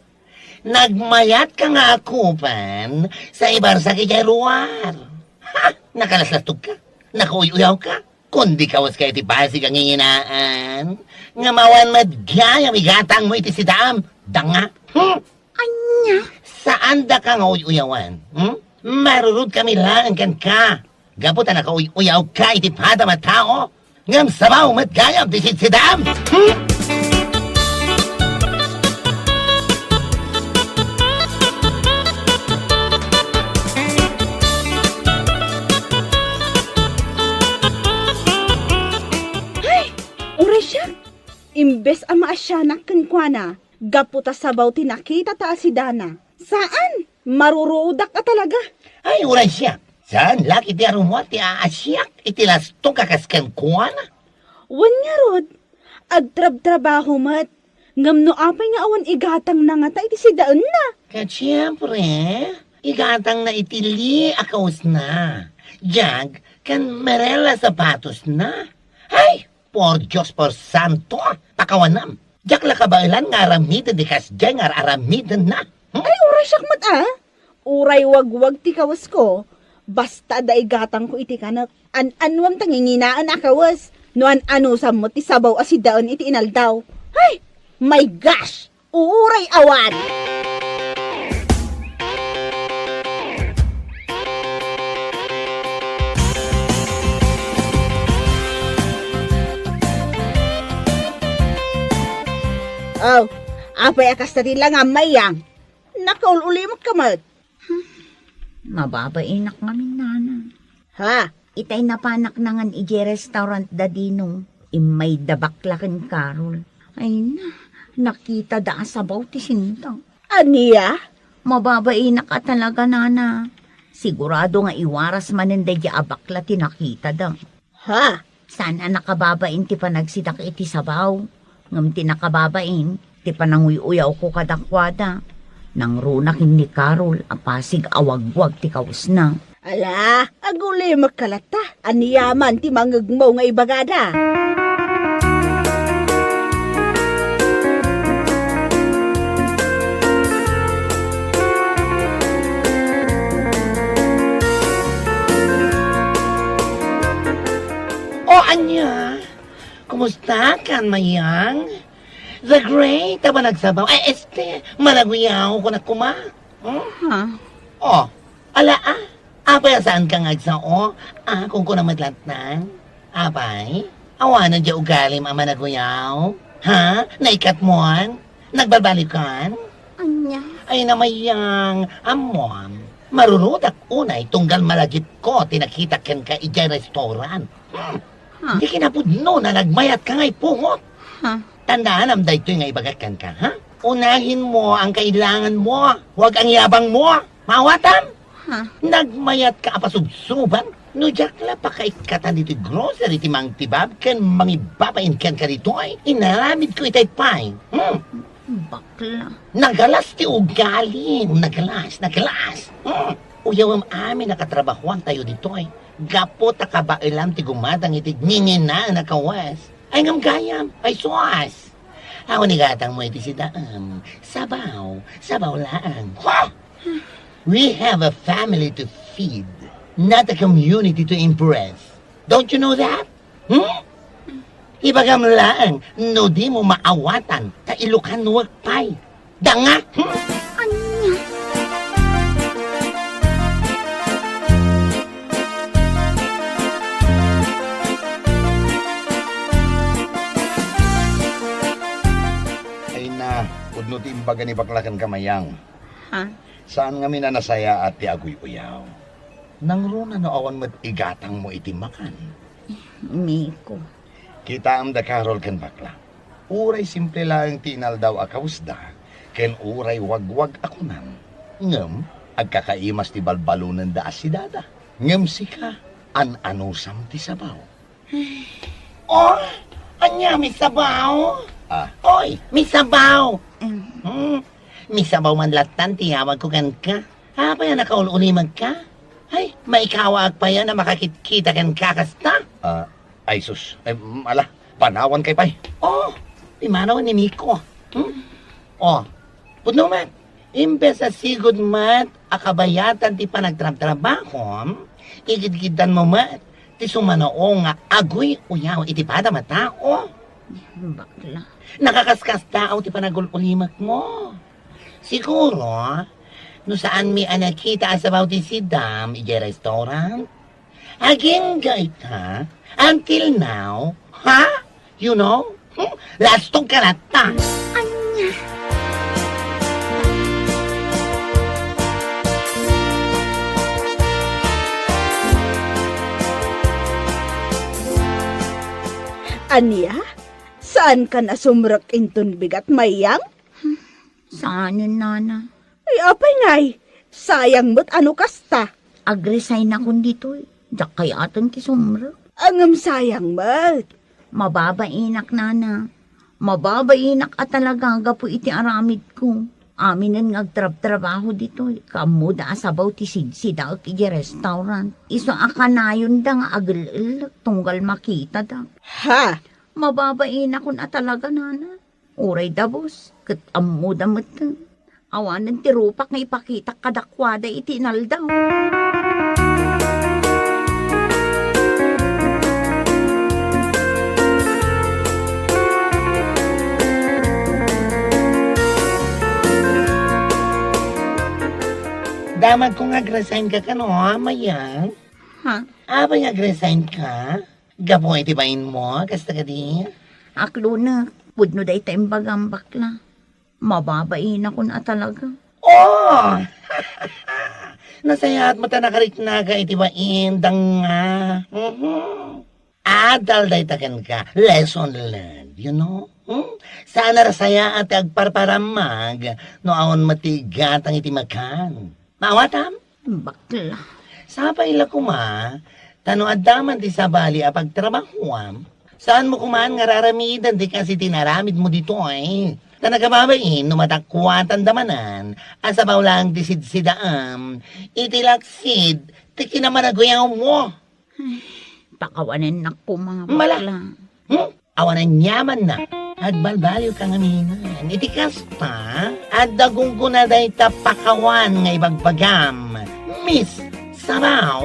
Nagmayatka nga akupen sa ibarsak idiay ruar. Ha? Nakalaslastogka? Nakauy-uyawka? Kundi kaweska iti basig a nginginaan, ngem awan met gayam igatangmo iti sidaem, danga. Hmm? Ania? Saandaka nga uy-uyawan. Hmm? Marurutkami laeng kenka. Gapu ta nakauy-uyawka iti padam a tao, ngem sabaw met gayam ti sidsidam. Hmm? Ay! Uray siak! Imbes a maasianak kenkuana, gapu ta sabaw ti nakitata a sidana. Saan! Maruruodak a talaga. Ay, uray siak. Saan la iti arumuar ti aasiak iti lastog a kas kenkuana? Wen ngarud, agtrabtrabaho met. Ngem no apay nga awan igatangna ngata iti sidaenna? Ket siempre, igatangna iti li a kawesna. Diak ken merela sapatosna. Ay, por Dios, por santo, pakawanam. Diak la kabaelan nga aramiden ti kasdiay nga ar-aramidenna. Hmm? Ay, uray siak met, a. Uray wagwag ti kawesko, basta adda igatangko iti kanek. An-anuem ta nginginaen a kawes no an-anusam met ti sabaw a sidaen iti inaldaw. Ay, my gosh! Uray awan! Oh, apay a kasta ti langam, Mayang? Nakaul-ulimekka met. Hmm, mababainak ngamin, nana. Ha? Itay napanakna ngan idiay restaurant da Dino, immay da bakla ken Carol. Ay na, nakitada a sabaw ti sinta. Ania? Mababainak a talaga, nana. Sigurado nga iwaras manen daydiay a bakla ti nakitada. Ha? Saan a nakababain ti panagsidak iti sabaw, ngem ti nakababain ti pananguy-uyawko kadakuada. Nangrunak ni Carol a pasig a wagwag ti kawesna. Ala, agulimekka latta. Aniaman ti mangngegmo nga ibagada? O ania? Kumusta kan, Mayang? The Great a managsabaw. Ay, este, managuyaw ko na kuma. Hmm? Ha? Oh, ala, a. Apay a saanka nga agsao? A, kunkuna met lattan. Apay? Awanen diay ugalim a managuyaw? Ha? Naikatmon? Nagbalbalikan? Ania? Ay, namayang, ammom. Marurudak unay tunggal malagipko ti nakitak kenka idiay restaurant. Hmm. Ha? Di kinapudno a nagmayatka nga ipungot. Ha? Tandaanam daytoy nga ibagak kenka, ha? Unahenmo ang kailanganmo, huwag ang yabangmo. Maawatam? Ha? Nagmayatka a pasubsoban? No diak la pakaikkatan ditoy grocery ti mangtibab ken mangibabain kenka ditoy, inaramidko itay pay. Hmm. Bakla. Nagalas ti ugalim. Nagalas, nagalas. Hmm. Uyawem amin a katrabahoantayo ditoy. Gapu ta kabaelam ti gumatang iti nginginaen a kawes. Ay, ngem gayam. Ay, sus. Awan igatangmo iti sidaem. Sabaw. Sabaw laeng. Ha? We have a family to feed, not a community to impress. Don't you know that? Hmm? Ibagam laeng no dimo maawatan ta Ilocanoek pay. Danga! Hmm? Ania? Ay na, pudno ti imbaga ni bakla kenka, Mayang. Ha? Saan ngamin a nasayaat ti aguy-uyaw. Nangruna no awan met igatangmo iti makan. Miko. Kitaem da Carol ken bakla. Uray simple laeng ti inaldaw a kawesda, ken uray wagwag a kunam. Ngem, agkakaimas ti balbalonenda a sidada. Ngem sika, an-anusam ti sabaw. Oh, ania, misabaw? Ah. Oy, misabaw! Mm. Hmm, misabaw man lattan ti yawagko kenka. Apay a nakaul-ulimekka? Ay, maikawaak pay a makakitkita kenka kasta? Ah, ay sus, ay, mm, ala, panawan kay pay. Oh, pimanaw ni Miko. Hmm? Oh, pudno met. Imbes a sigud met a kabayatan ti panagtrabtrabahom, igidgiddanmo met ti sumano nga aguy-uyaw iti padam a tao. Bakla. Nakakaskastaaw ti panagul-ulimekmo. Siguro, no saanmi a nakita a sabaw ti sidam idiay restaurant, agingga ita until now, ha? You know? Hmm? Lastog ka latta. Ania? Ania? Saanka nasumrek inton bigat, Mayang? Saanen, nana. Ay, apay ngay? Sayang met a no kasta. Ag-resignakon ditoy. Diak kayat ti sumrek. Ngem sayang met. Mababainak, nana. Mababainak a talaga gapu iti aramidko. Aminen nga agtrabtrabaho ditoy, kaammoda a sabaw ti sidsidaek iti restaurant. Isu a kanayonda nga agel-ellek tunggal makitada. Ha? Mababainakon a talaga, nana. Uray dabus, ket ammoda metten. Awanen ti rupak nga ipakitak kadakuada iti inaldaw. Damagko nga ag-resign ka kano, Mayang? Ha? Apay nga ag-resign ka? Gapu iti bainmo, kasta kadi? Aklonek, pudno dayta imbagam, bakla. Mababainakon a talaga. Oh! Nasayaat met a nakariknaka iti bain, danga. Mhm. Adal dayta kenka. Lesson learned, you know? Hmm? Saan a nasayaat ti agparparammag no awan met ti igatang iti makan. Maawatam? Bakla. Sapay la koma, ta no adda man ti sabali a pagtrabahoam, saanmo koman nga raramiden ti kas iti inaramidmo ditoy. Ta nagababain no madakuatanda manen a sabaw laeng ti sidsidaem iti laksid ti kinamanaguyawmo. Ay, pakawanennak koma nga Mala. Bakla. Hmm? Awan aniamanna. Agbalbaliw ka ngamin. Iti kasta, adda gunggona dayta pakawan nga ibagbagam, Miss Sabaw.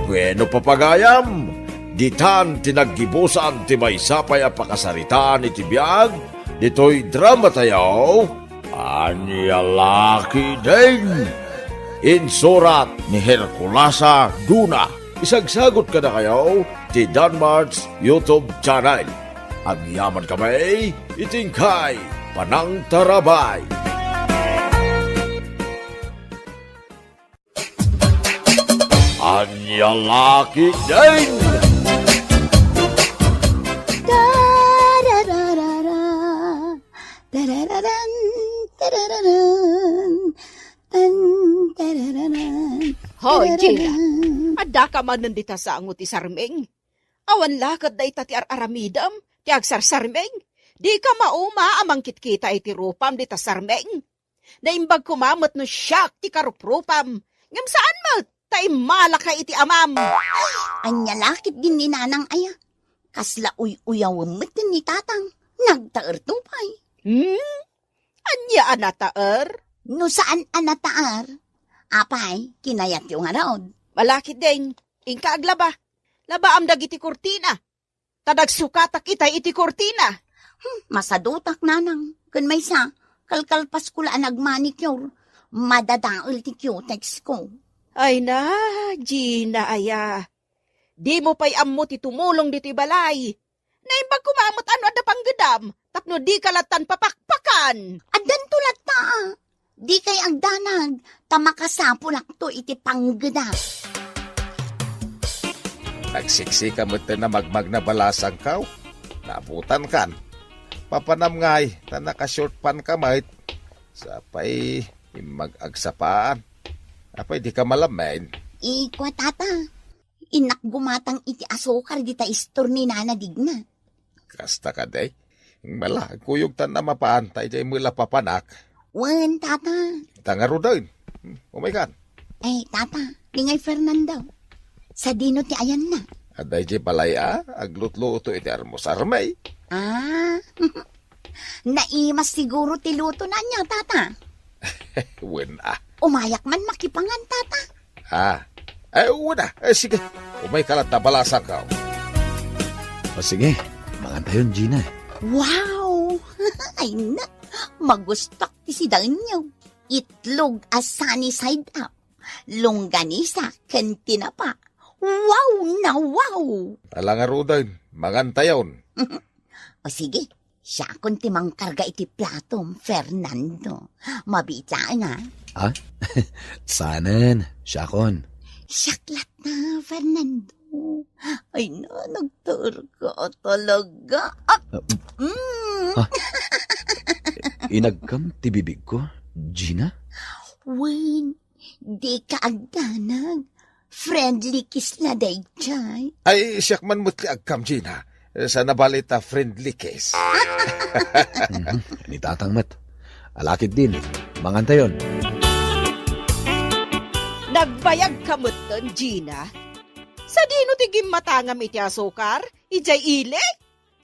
Bueno, papagayam, ditan ti naggibusan ti maysa pay a pakasaritaan iti biag ditoy drama tayo. Ania la ketdin? Insurat ni Herculasa Duna. Isagsagut kadakayo ti Danmart's YouTube channel. Agyaman kami iti inkay panangtarabay. Ania la ketdin? Tarararara. Tarararan, tarararan, tan, tarararan, Hoy, Gina, tarararan. Addaka manen dita sango ti sarming? Awan la ket dayta ti ar-aramidem ti agsarsarming? Dika mauma a mangkitkita iti rupam dita sarming? Naimbag koma met no siak ti karuprupam, ngem saan met ta immalaka iti amam. Ania la ketdin ni Nanang aya? Kasla uy-uyawem met ni Tatang. Nagtaerto pay. Hmm? Ania a nataer? No saan a nataer, apay, kinayatyo ngarud? Malakit din. Inka aglaba. Labaam dagiti kurtina. Ta nagsukatak itay iti kurtina. Hmm, masadutak, Nanang. Ken maysa, kalkalpasko la a nagmanicure. Madadael ti cutex ko. Ay na, Gina aya. Dimo pay ammo ti tumulong ditoy balay. Naimbag koma met a no adda panggedam, tapno dika lattan papakpakan. Addanto latta. Dikay agdanag, ta makasapulakto iti panggedam. Nagsiksika met ti namagmagna balasangko. Naabutankan. Papanam ngay, ta naka-short pant ka met. Sapay, immag-agsapaan. Apay, dika malammen? Ikua, Tata. Innak gumatang iti asukar dita istor ni Nana Digna. Kasta kadi? Mala, kuyogtan a mapan, ta idiay met la papanak. Wen, Tata. Ta ngaruden. Umaykan. Eh, Tata, ni ngay Fernando. Sadino ti ayanna? Adda idiay balay a, aglutluto iti almusarmi. Ah, naimas siguro ti lutona nia, Tata. Wen a. Umayak man makipangan, Tata. Ah. Eh, wen a. Eh, sige. Umayka latta balasangko. O sige, mangantayon, Gina. Wow! Ay na, magustok ti sidaenyo. Itlog a sunny side up. Longganisa ken tinapa. Wow na wow! Ala ngaruden, mangantayon. O sige, siakon ti mangkarga iti platom, Fernando. Mabiit laeng, a? Ah? Saanen, siakon. Siak latta, Fernando. Ay na, nagtaerka talaga. Ah, mm. Ah? Inagkam ti bibigko, Gina? Wen, dika agdanag. Friendly kiss la daydiay. Ay, siak man met ti agkam, Gina. Saan a bale ta friendly kiss. Mhm. Ni Tatang met. Alakit din. Mangantayon. Nagbayagka metten, Gina. Sadino ti gimmatangam iti asukar? Idiay ili?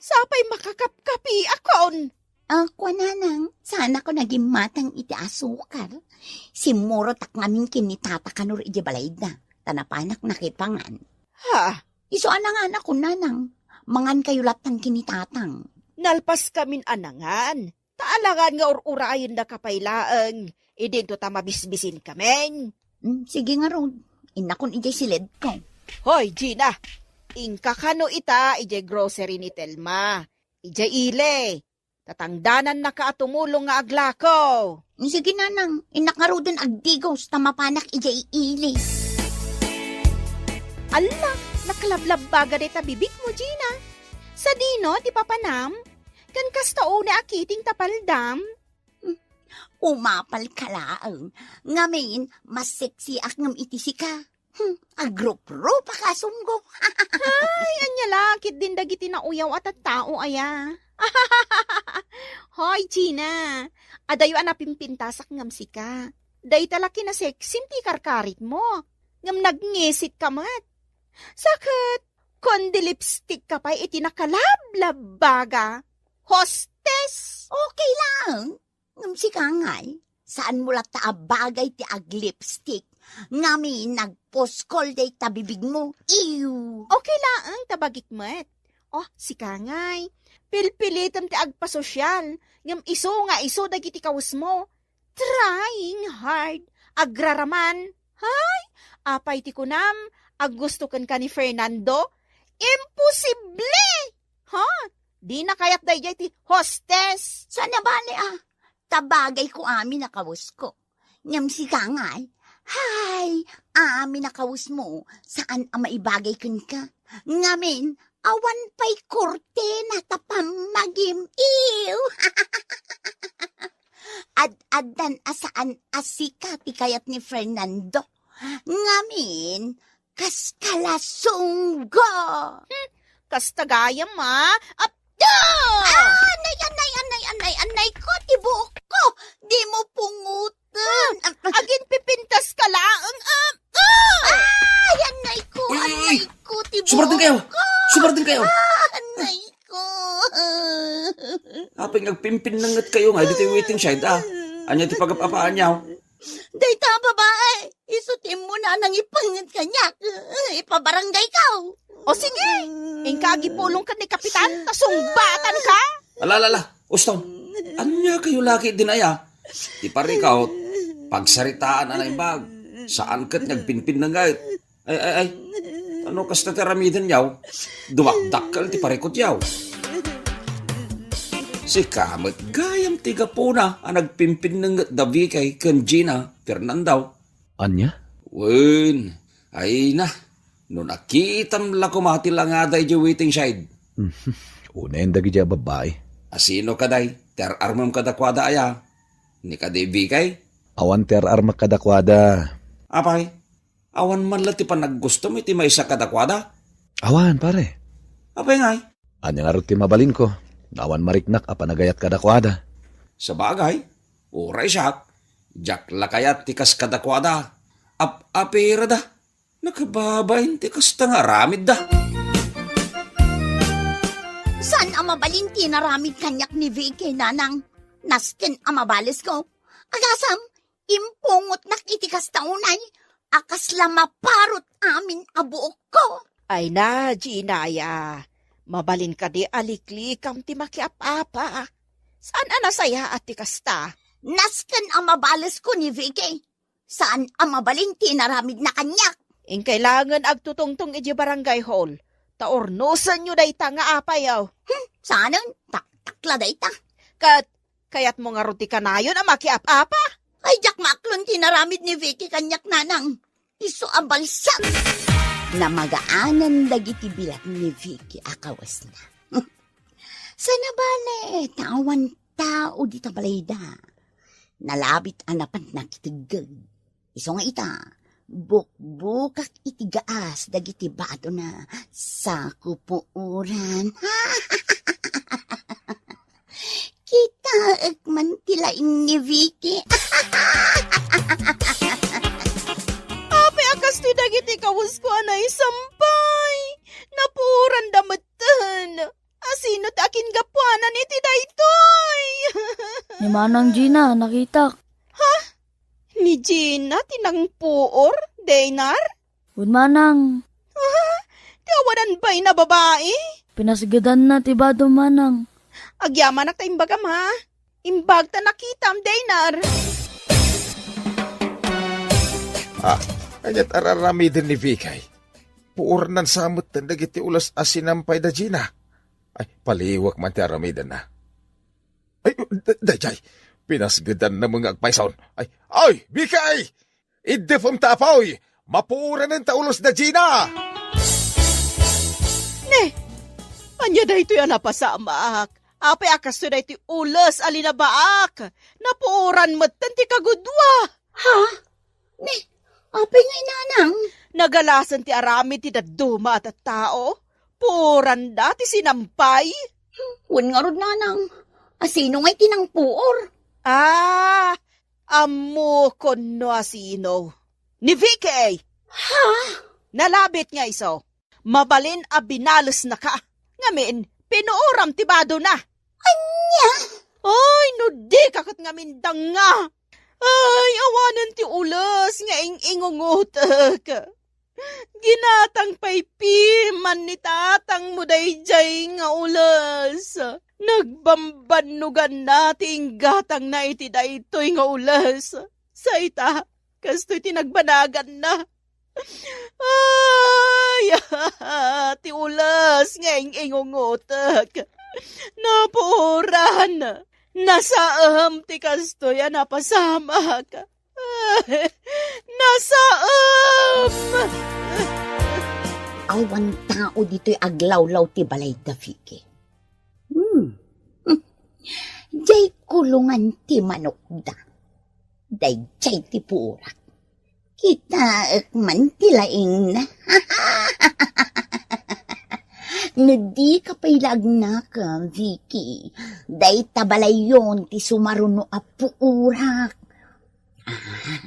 Sapay makakapkapiakon. Ah, kua, Nanang, saanakon a gimmatang iti asukar. Simmurotak ngamin ken ni Tata kanor idiay balayda, ta napanak nakipangan. Ha? Isu a nanganakon, Nanang. Mangankayo lattan ken ni Tatang. Nalpaskamin a nangan. Ta alangan nga ur-urayendaka pay laeng, idinto ta mabisbisinkamin. Mm, sige ngarud. Innakon idiay siledko. Hoy, Gina! Inka kano ita idiay grocery ni Telma. Idiay ili. Tatangdanannaka a tumulong nga aglako. Mm, sige, Nanang. Innak ngaruden agdigos ta mapanak idiay ili. Alla, nakalablabbaga dayta bibigmo, Gina. Sadino ti papanam? Ken kasta unay a kiting ta paldam? Hmm, umapalka laeng. Ngamin, mas sexiak ngem iti sika. Hmm, agruprupak a sunggo. Ay, ania la ketdin dagiti nauyaw a tattao aya? Hoy, Gina, adayo a napimpintasak ngem sika. Dayta la kinasexim ti karkaritmo. Ngem nagngisit ka met. Sa ket, kundi lipstick ka pay iti nakalablabbaga. Hostes! Okay lang. Ngem sika ngay, saanmo latta a bagay ti aglipstick. Ngamin nagpuskol dayta bibigmo. Ew! Okay laeng ta bagik met. Oh, sika ngay. Pilpilitem ti agpasosyal. Ngem isu nga isu dagiti kawesmo. Trying hard. Agraraman. Hay! Apay ti kunam, Aggusto kenka ni Fernando? Imposible! Ha? Dina kayat daydiay ti hostess. Saan a bale, ah. Ta bagayko amin a kawes ko. Ngem sika ngay, hay, amin a kawes mo, saan a maibagay kenka. Ngamin, awan pay kurtena ta pammagim-iw. Ad-addan a saan a sika ti kayat ni Fernando. Ngamin, kas kalasunggo. Hmm, kasta gayam, ah. Apda! Ah, anay, anay, anay, anay, anay ko, ti buok ko. Di mo pungutan. Ah, agin pipintas ka laeng, ah, ah! Ay, anay ko, Uy, uy, uy! Anay ko, ti buok ko. Sumardeng kayo! Sumardeng kayo! Ah, anay ko. Apay nga agpimpinnanget kayo nga, ditoy waiting shed, ah. Anya ti pagap-apaan niyo? Dayta a babae, isu ti immuna a nangipanget kaniak. Ipabarangay ka. O sige, inka agipulong ken ni Kapitan, ta sungbatan ka. Ala, ala, ala, uston. Ania kayo laki din aya? Ti parikaw, pagsaritaan a naimbag. Saan ket nga agpinpinnanget. Ay, ay, ay. Ano kasta ti aramiden yaw? Dumakdakkel ti parikot yaw. Sika met gayam ti gapuna a nagpimpinnanget da Vicky ken Gina, Fernando. Ania? Wen, ay na. No nakitam la koma ti langada idiay waiting shed. Unayen dagiti a babbai. Asino kadi? Ti ar-armem kadakuada aya? Ni kadi Vicky? Awan ti ar-armak kadakuada. Apay? Awan man la ti panaggustom iti maysa kadakuada? Awan, pare. Apay ngay? Ania ngarud ti mabalinko? Awan mariknak a panagayat kadakuada. Sabagay, uray siak, diak la kayat ti kas kadakuada. Ap-apirada. Nakababain ti kasta nga aramidda. Saan a mabalin ti inaramid kaniak ni Vicky, nanang? Nasken a mabalesko. Agasam, impungotnak iti kasta unay a kasla maparot amin a buokko. Ay na, Gina, aya. Mabalin kadi a liklikam ti makiap-apa. Saan a nasayaat ti kasta? Nasken a mabalesko ni Vicky. Saan a mabalin ti inaramidna kaniak. Inkay laengen agtutungtong idiay barangay hall. Ta urnosenyo dayta nga apayo. Hmm, saanen? Taktak la dayta. Ket kayatmo ngarud ti kanayon a makiap-apa? Ay, diak maaklon ti inaramid ni Vicky kaniak, nanang. Isu a balsam. Namagaanan dagiti bilat ni Vicky a kawesna. Saan a bale, ta awan tao dita balayda. Nalabit a napan nakiteggeg. Isu nga ita, bukbukak iti gaas dagiti badona, sako puoran. Kitaek man ti laing ni Vicky. Apay a kastoy dagiti kawesko a naisampay? Napuoranda metten. Asino ti akinggapuanan iti daytoy? Ni Manang Gina, nakitak. Ha? Ni Gina ti nangpuor, Daynar? Wen, Manang. Ha? Ti awanan pay na babai? Pinasgedanna ti bado, Manang. Agyamanak ta imbagam, ha? Imbag ta nakitam, Daynar. Ah, aniat ar-aramiden ni Vicky? Puornan sa metten dagiti ules a sinampay da Gina. Ay, paliwek man ti aramidenna. Ay, da-, daydiay, pinasgedanna met nga agpayson. Ay, ay, Vicky! Iddepem ta apoy! Mapuoranen ta ules da Gina! Ne, ania daytoy a napasamak? Apay a kastoy daytoy ules a linabaak? Napuoran metten ti kagudua. Ha? Ne, apay ngay, nanang? Nagalasen ti aramid ti dadduma a tattao. Puoranda ti sinampay. Wen ngarud, nanang. Asino ngay ti nangpuor? Ah, ammokon no asino. Ni Vicky! Ha? Nalabit nga isu. Mabalin a binalesnaka. Ngamin, pinuoram ti badona. Ania? Ay, no dika ket ngamin danga. Ay, awanen ti ules nga ing-ingungotek. Ginatang pay piman ni tatangmo daydiay nga ules. Nagbambannoganna ti inggatangna iti daytoy nga ules. Sa ita, kastoy ti nagbanaganna. Ay, ti ules nga ing-ingungutek. Napuoran. Nasaem ti kastoy a napasamak. Nasaem! Awan tao ditoy aglawlaw ti balay da Vicky. Hmm. Diay kulongan ti manokda. Daydiay ti puorak. Kitaek man ti laingna. No dika pay la agnaka, Vicky, dayta balayyon ti sumaruno a puorak. Ah,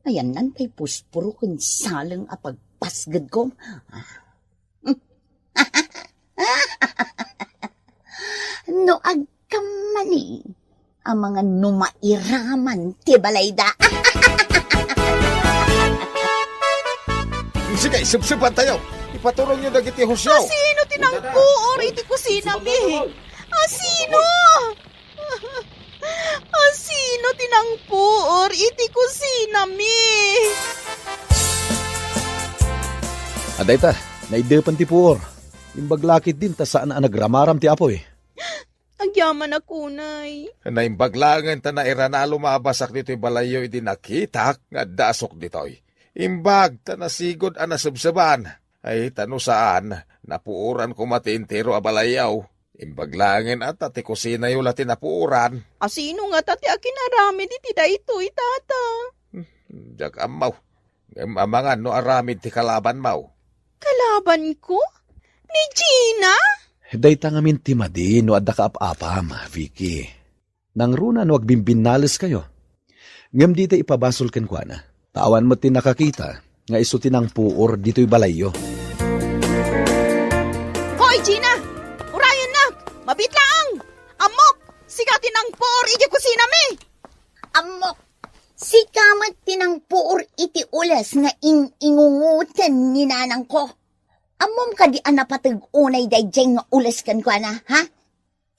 ayannan pay puspuro ken saleng a pagpasgedko. Ah. No agkammani, amangan no mairaman ti balayda. Sige, sipsipantayo. Ipaturongyo dagiti husyo. Asino ti nangpuor iti kusinami? Asino? Asino ti nangpuor iti kusinami? Adayta, naidepen ti puor. Imbag la ketdin ta saan a nagramaram ti apuy. Agyamanak unay. Naimbag laengen ta nairana a lumabasak ditoy balayyo idi nakitak nga adda asuk ditoy. Imbag ta nasigud a nasebseban. Ay, ta no saan, napuoran koma ti entero a balayyo. Imbag laengen a ta ti kusinayo la ti napuoran. Asino ngata ti akinaramid iti daytoy, Tata? Hmm, diak ammo. Ngem amangan no aramid ti kalabanmo. Kalabanko? Ni Gina? Dayta ngamin ti madi no adda kaap-apam, Vicky. Nangruna no agbimbinnaleskayo. Ngem dita ipabasol kenkuana. Ta awan met ti nakakita nga isu ti nangpuor ditoy balayyo. Hoy, Gina! Urayennak! Mabiit laeng! Ammok! Sika ti nangpuor iti kusinami! Ammok! Sika met ti nangpuor iti ules nga ing-ingungoten ni nanangko. Ammom kadi a napateg unay daydiay nga ules kenkuana, ha?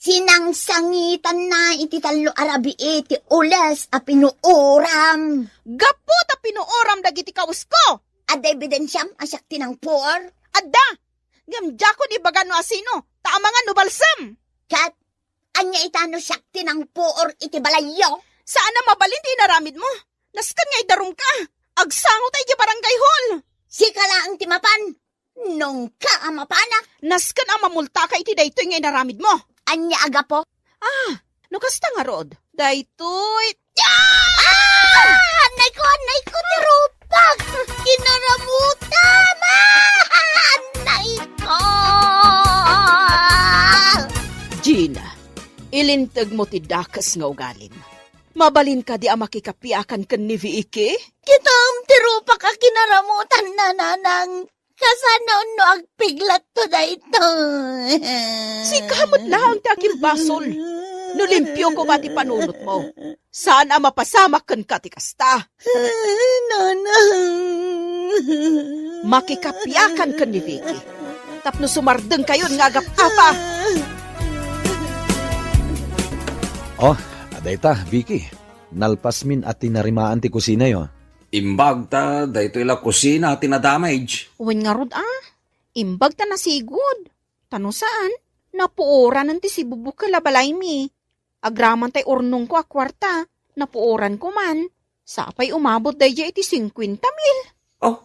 Sinangsangitanna iti tallo a rabii ti ules a pinuoram. Gapu ta pinuoram dagiti kawesko! Adda ebidensiam a siak ti nangpuor? Adda! Ngem diakon ibaga no asino, ta amangan no balsem! Ket ania ita no siak ti nangpuor iti balayyo? Saan a mabalin ti inaramidmo. Nasken nga idarumka. Agsango ta idiay barangay hall. Sika laeng ti mapan. Nungka a mapana. Nasken a mamultaka iti daytoy nga inaramidmo. Ania a gapu? Ah, no kasta ngarud, daytoy. Ah! Annayko, annayko, ti rupak! Kinaramutam! Ah! Annayko! Gina, ilintegmo ti dakes nga ugalim. Mabalin kadi a makikapiakan ken ni Vicky? Kitam ti rupak a kinaramutanna, nanang. Kasano no agpiglatto daytoy? Sika met laeng ti akimbasol. No limpio koma ti panunotmo, saan a mapasamak kenka ti kasta. Nanang. Makikapiakan ken ni Vicky tapno sumardengkayon nga agap-apa. Oh, adayta, Vicky. Nalpasmin a tinarimaan ti kusinayo. Imbag ta daytoy la kusina ti na-damage. Wen ngarud a, imbag ta nasigud. Ta no saan, napuoranen ti sibubukel a balaymi. Agraman tay urnongko a kuarta, napuoranko man. Sapay umabot daydiay iti singkuenta mil. Oh,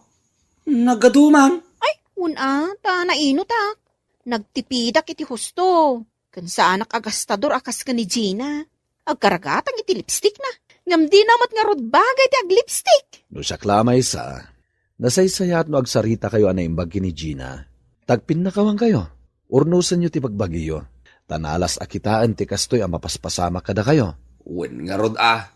nagadu man. Ay, wen a, ta nainutak. Nagtipidak iti husto. Ken saanak a gastador a kas ken ni Gina. Agkaragatang iti lipstickna. Ngem dina met ngarud bagay ti aglipstick. No siak la a maysa, nasaysayaat no agsaritakayo a naimbag ken ni Gina. Ta agpinnakawankayo. Urnosenyo ti bagbagiyo. Ta nalas a kitaen ti kastoy a mapaspasamak kadakayo. Wen ngarud a.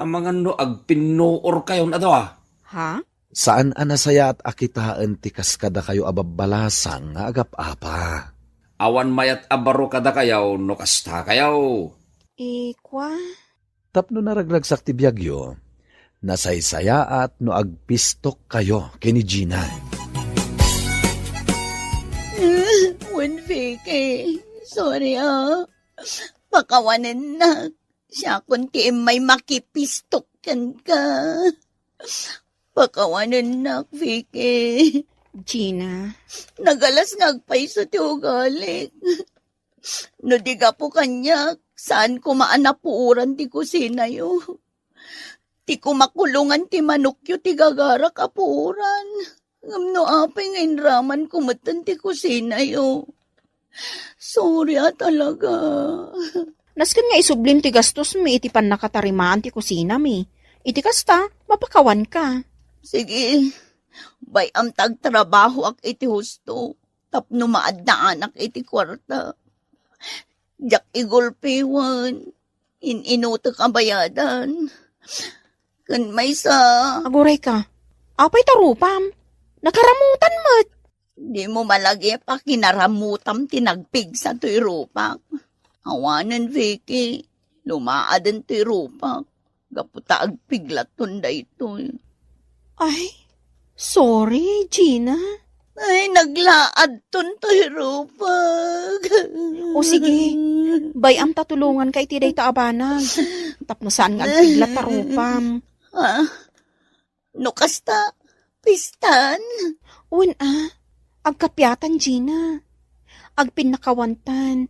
Amangan no agpinnuorkayon a dua. Ha? Saan a nasayaat a kitaen ti kas kadakayo a babbalasang nga agap-apa. Awan mayat a baro kadakayo no kastakayo. Ikua. Tapno naragragsak ti biagyo, nasaysayaat no agpistokkayo ken ni Gina. Wen, Vicky, sorry a. Pakawanennak. Siakon ti immay makipistok kenka. Pakawanennak, Vicky. Gina. Nagalas nga agpayso ti ugalik. No di gapu kaniak, saan koma a napuoran ti kusinayo. Ti kumakulongan ti manokyo ti gagarak a puoran. Ngem no apay nga inramanko metten ti kusinayo. Sorry a talaga. Nasken nga isublim ti gastosmi iti pannakatarimaan ti kusinami. Iti kasta, mapakawanka. Sige, bay-am ta agtrabahoak iti husto tapno maaddaanak iti kuarta. Diak igulpi wen in-inutek a bayadan. Ken maysa. Agurayka, apay ta rupam? Nakaramutan met. Dimo malagip a kinaramutam ti nagpigsa toy rupak. Awanen, Vicky, lumaaden toy rupak gapu ta agpiglaton daytoy. Ay, sorry, Gina. Ay, naglaadton toy rupak. O sige, bay-am ta tulonganka iti dayta a banag. Tapno saan nga agpiglat ta rupam. Ah, no kasta, pistan? Wen a, agkapiatan, Gina. Agpinnakawantan,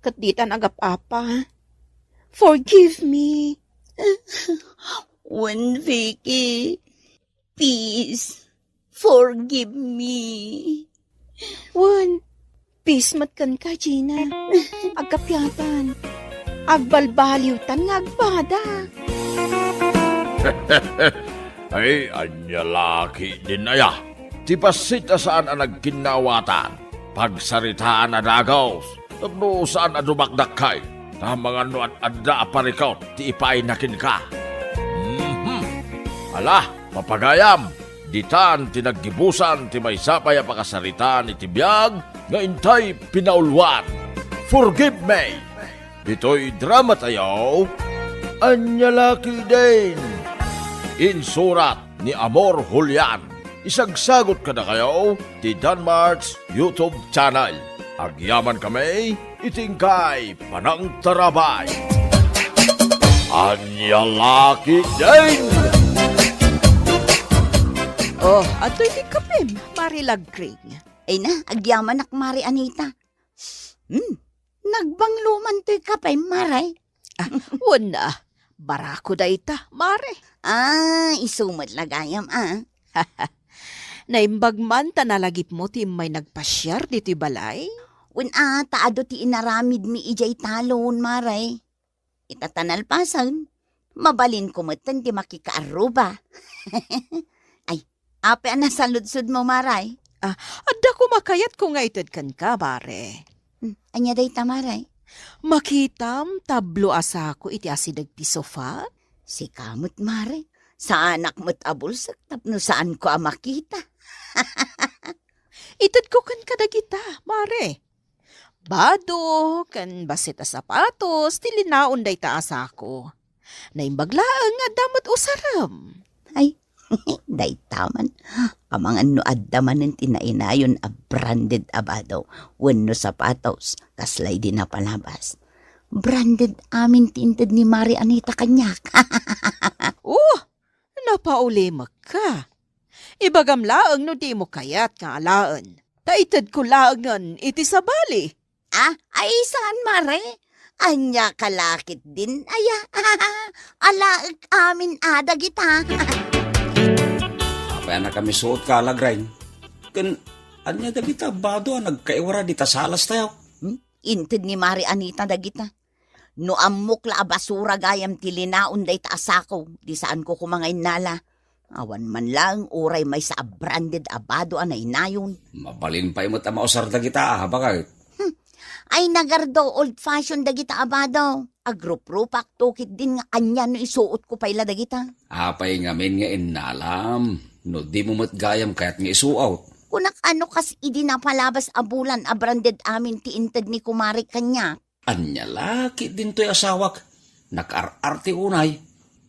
ket ditan agap-apa. Forgive me. Wen, Vicky, please, forgive me. Wen, peace met kenka, Gina. Agkapiatan. Agbalbaliwtan nga agbada. Ay, ania la ketdin aya? Ti bassit a saan a nagkinnaawatan. Pagsaritaan a dagus. Tapno saan a dumakdakkel. Ta amangan no ad-adda a parikut ti ipaayna kenka. Mhm. Ala, papagayam, ditan ti naggibusan ti maysa pay a pakasaritaan iti biag nga intay pinauluan. Forgive Me! Ditoy drama tayo, Ania la ketdin? Insurat ni Amor Julian. Isagsagut kadakayo ti Danmart's YouTube channel. Agyaman kami iti inkay panangtarabay. Ania la ketdin? Oh, adtoy ti kapem, Mari Lagring. Ay na, agyamanak, Mari Anita. Hmm, nagbanglo man toy kapem, Mari. Ah, wen a, barako dayta, Mari. Ah, isu met la gayam, ah. Naimbag man ta nalagipmo ti immay nagpasiar ditoy balay? Wen a, ta adu ti inaramidmi idiay talon, Mari. Ita ta nalpasen, mabalinko metten ti makikaarruba. Ay, apay a nasaludsodmo, Mari? Ah, adda koma kayatko nga ited kenka, Mari. Hmm, ania dayta, Mari? Makitam tablo a sako iti asideg ti sofa? Sika met, Mari. Saanak met a bulsek tapno saanko a makita. Itedko kenka dagita, Mari. Bado ken bassit a sapatos ti linaon dayta a sako. Naimbag laeng nga adda met usarem. Ay, dayta man. Amangan no adda manen ti nainayon a branded a bado wenno sapatos, kasla idi napalabas. Branded amin ti inted ni Mari Anita kaniak. Oh, napaulimekka. Ibagam laeng no dimo kayat nga alaen. Ta itedko laengen iti sabali. Ah, ay saan, Mari? Ania ka la ketdin aya? Alaek amin a dagita. Apay a nakamisuot ka, Lagring? Ken ania dagita bado a nagkaiwara dita salas tayo? Hmm? Inted ni Mari Anita dagita. No ammok la a basura gayam ti linaon dayta a sako, di saanko koma nga innala. Awan man laeng uray maysa a branded a bado a nainayon. Mabalin pay met a mausar dagita, a, baket. Hmm. Ay, nagardo, old fashion dagita a bado. Agruprupak to ketdin nga ania no isuotko pay la dagita. Apay ngamin nga innalam? No dimo met gayam kayat nga isuot. Kunak a no kas idi napalabas a bulan a branded amin ti inted ni Kumari kaniak. Ania la ketdin toy asawak? Nakaar-arte unay.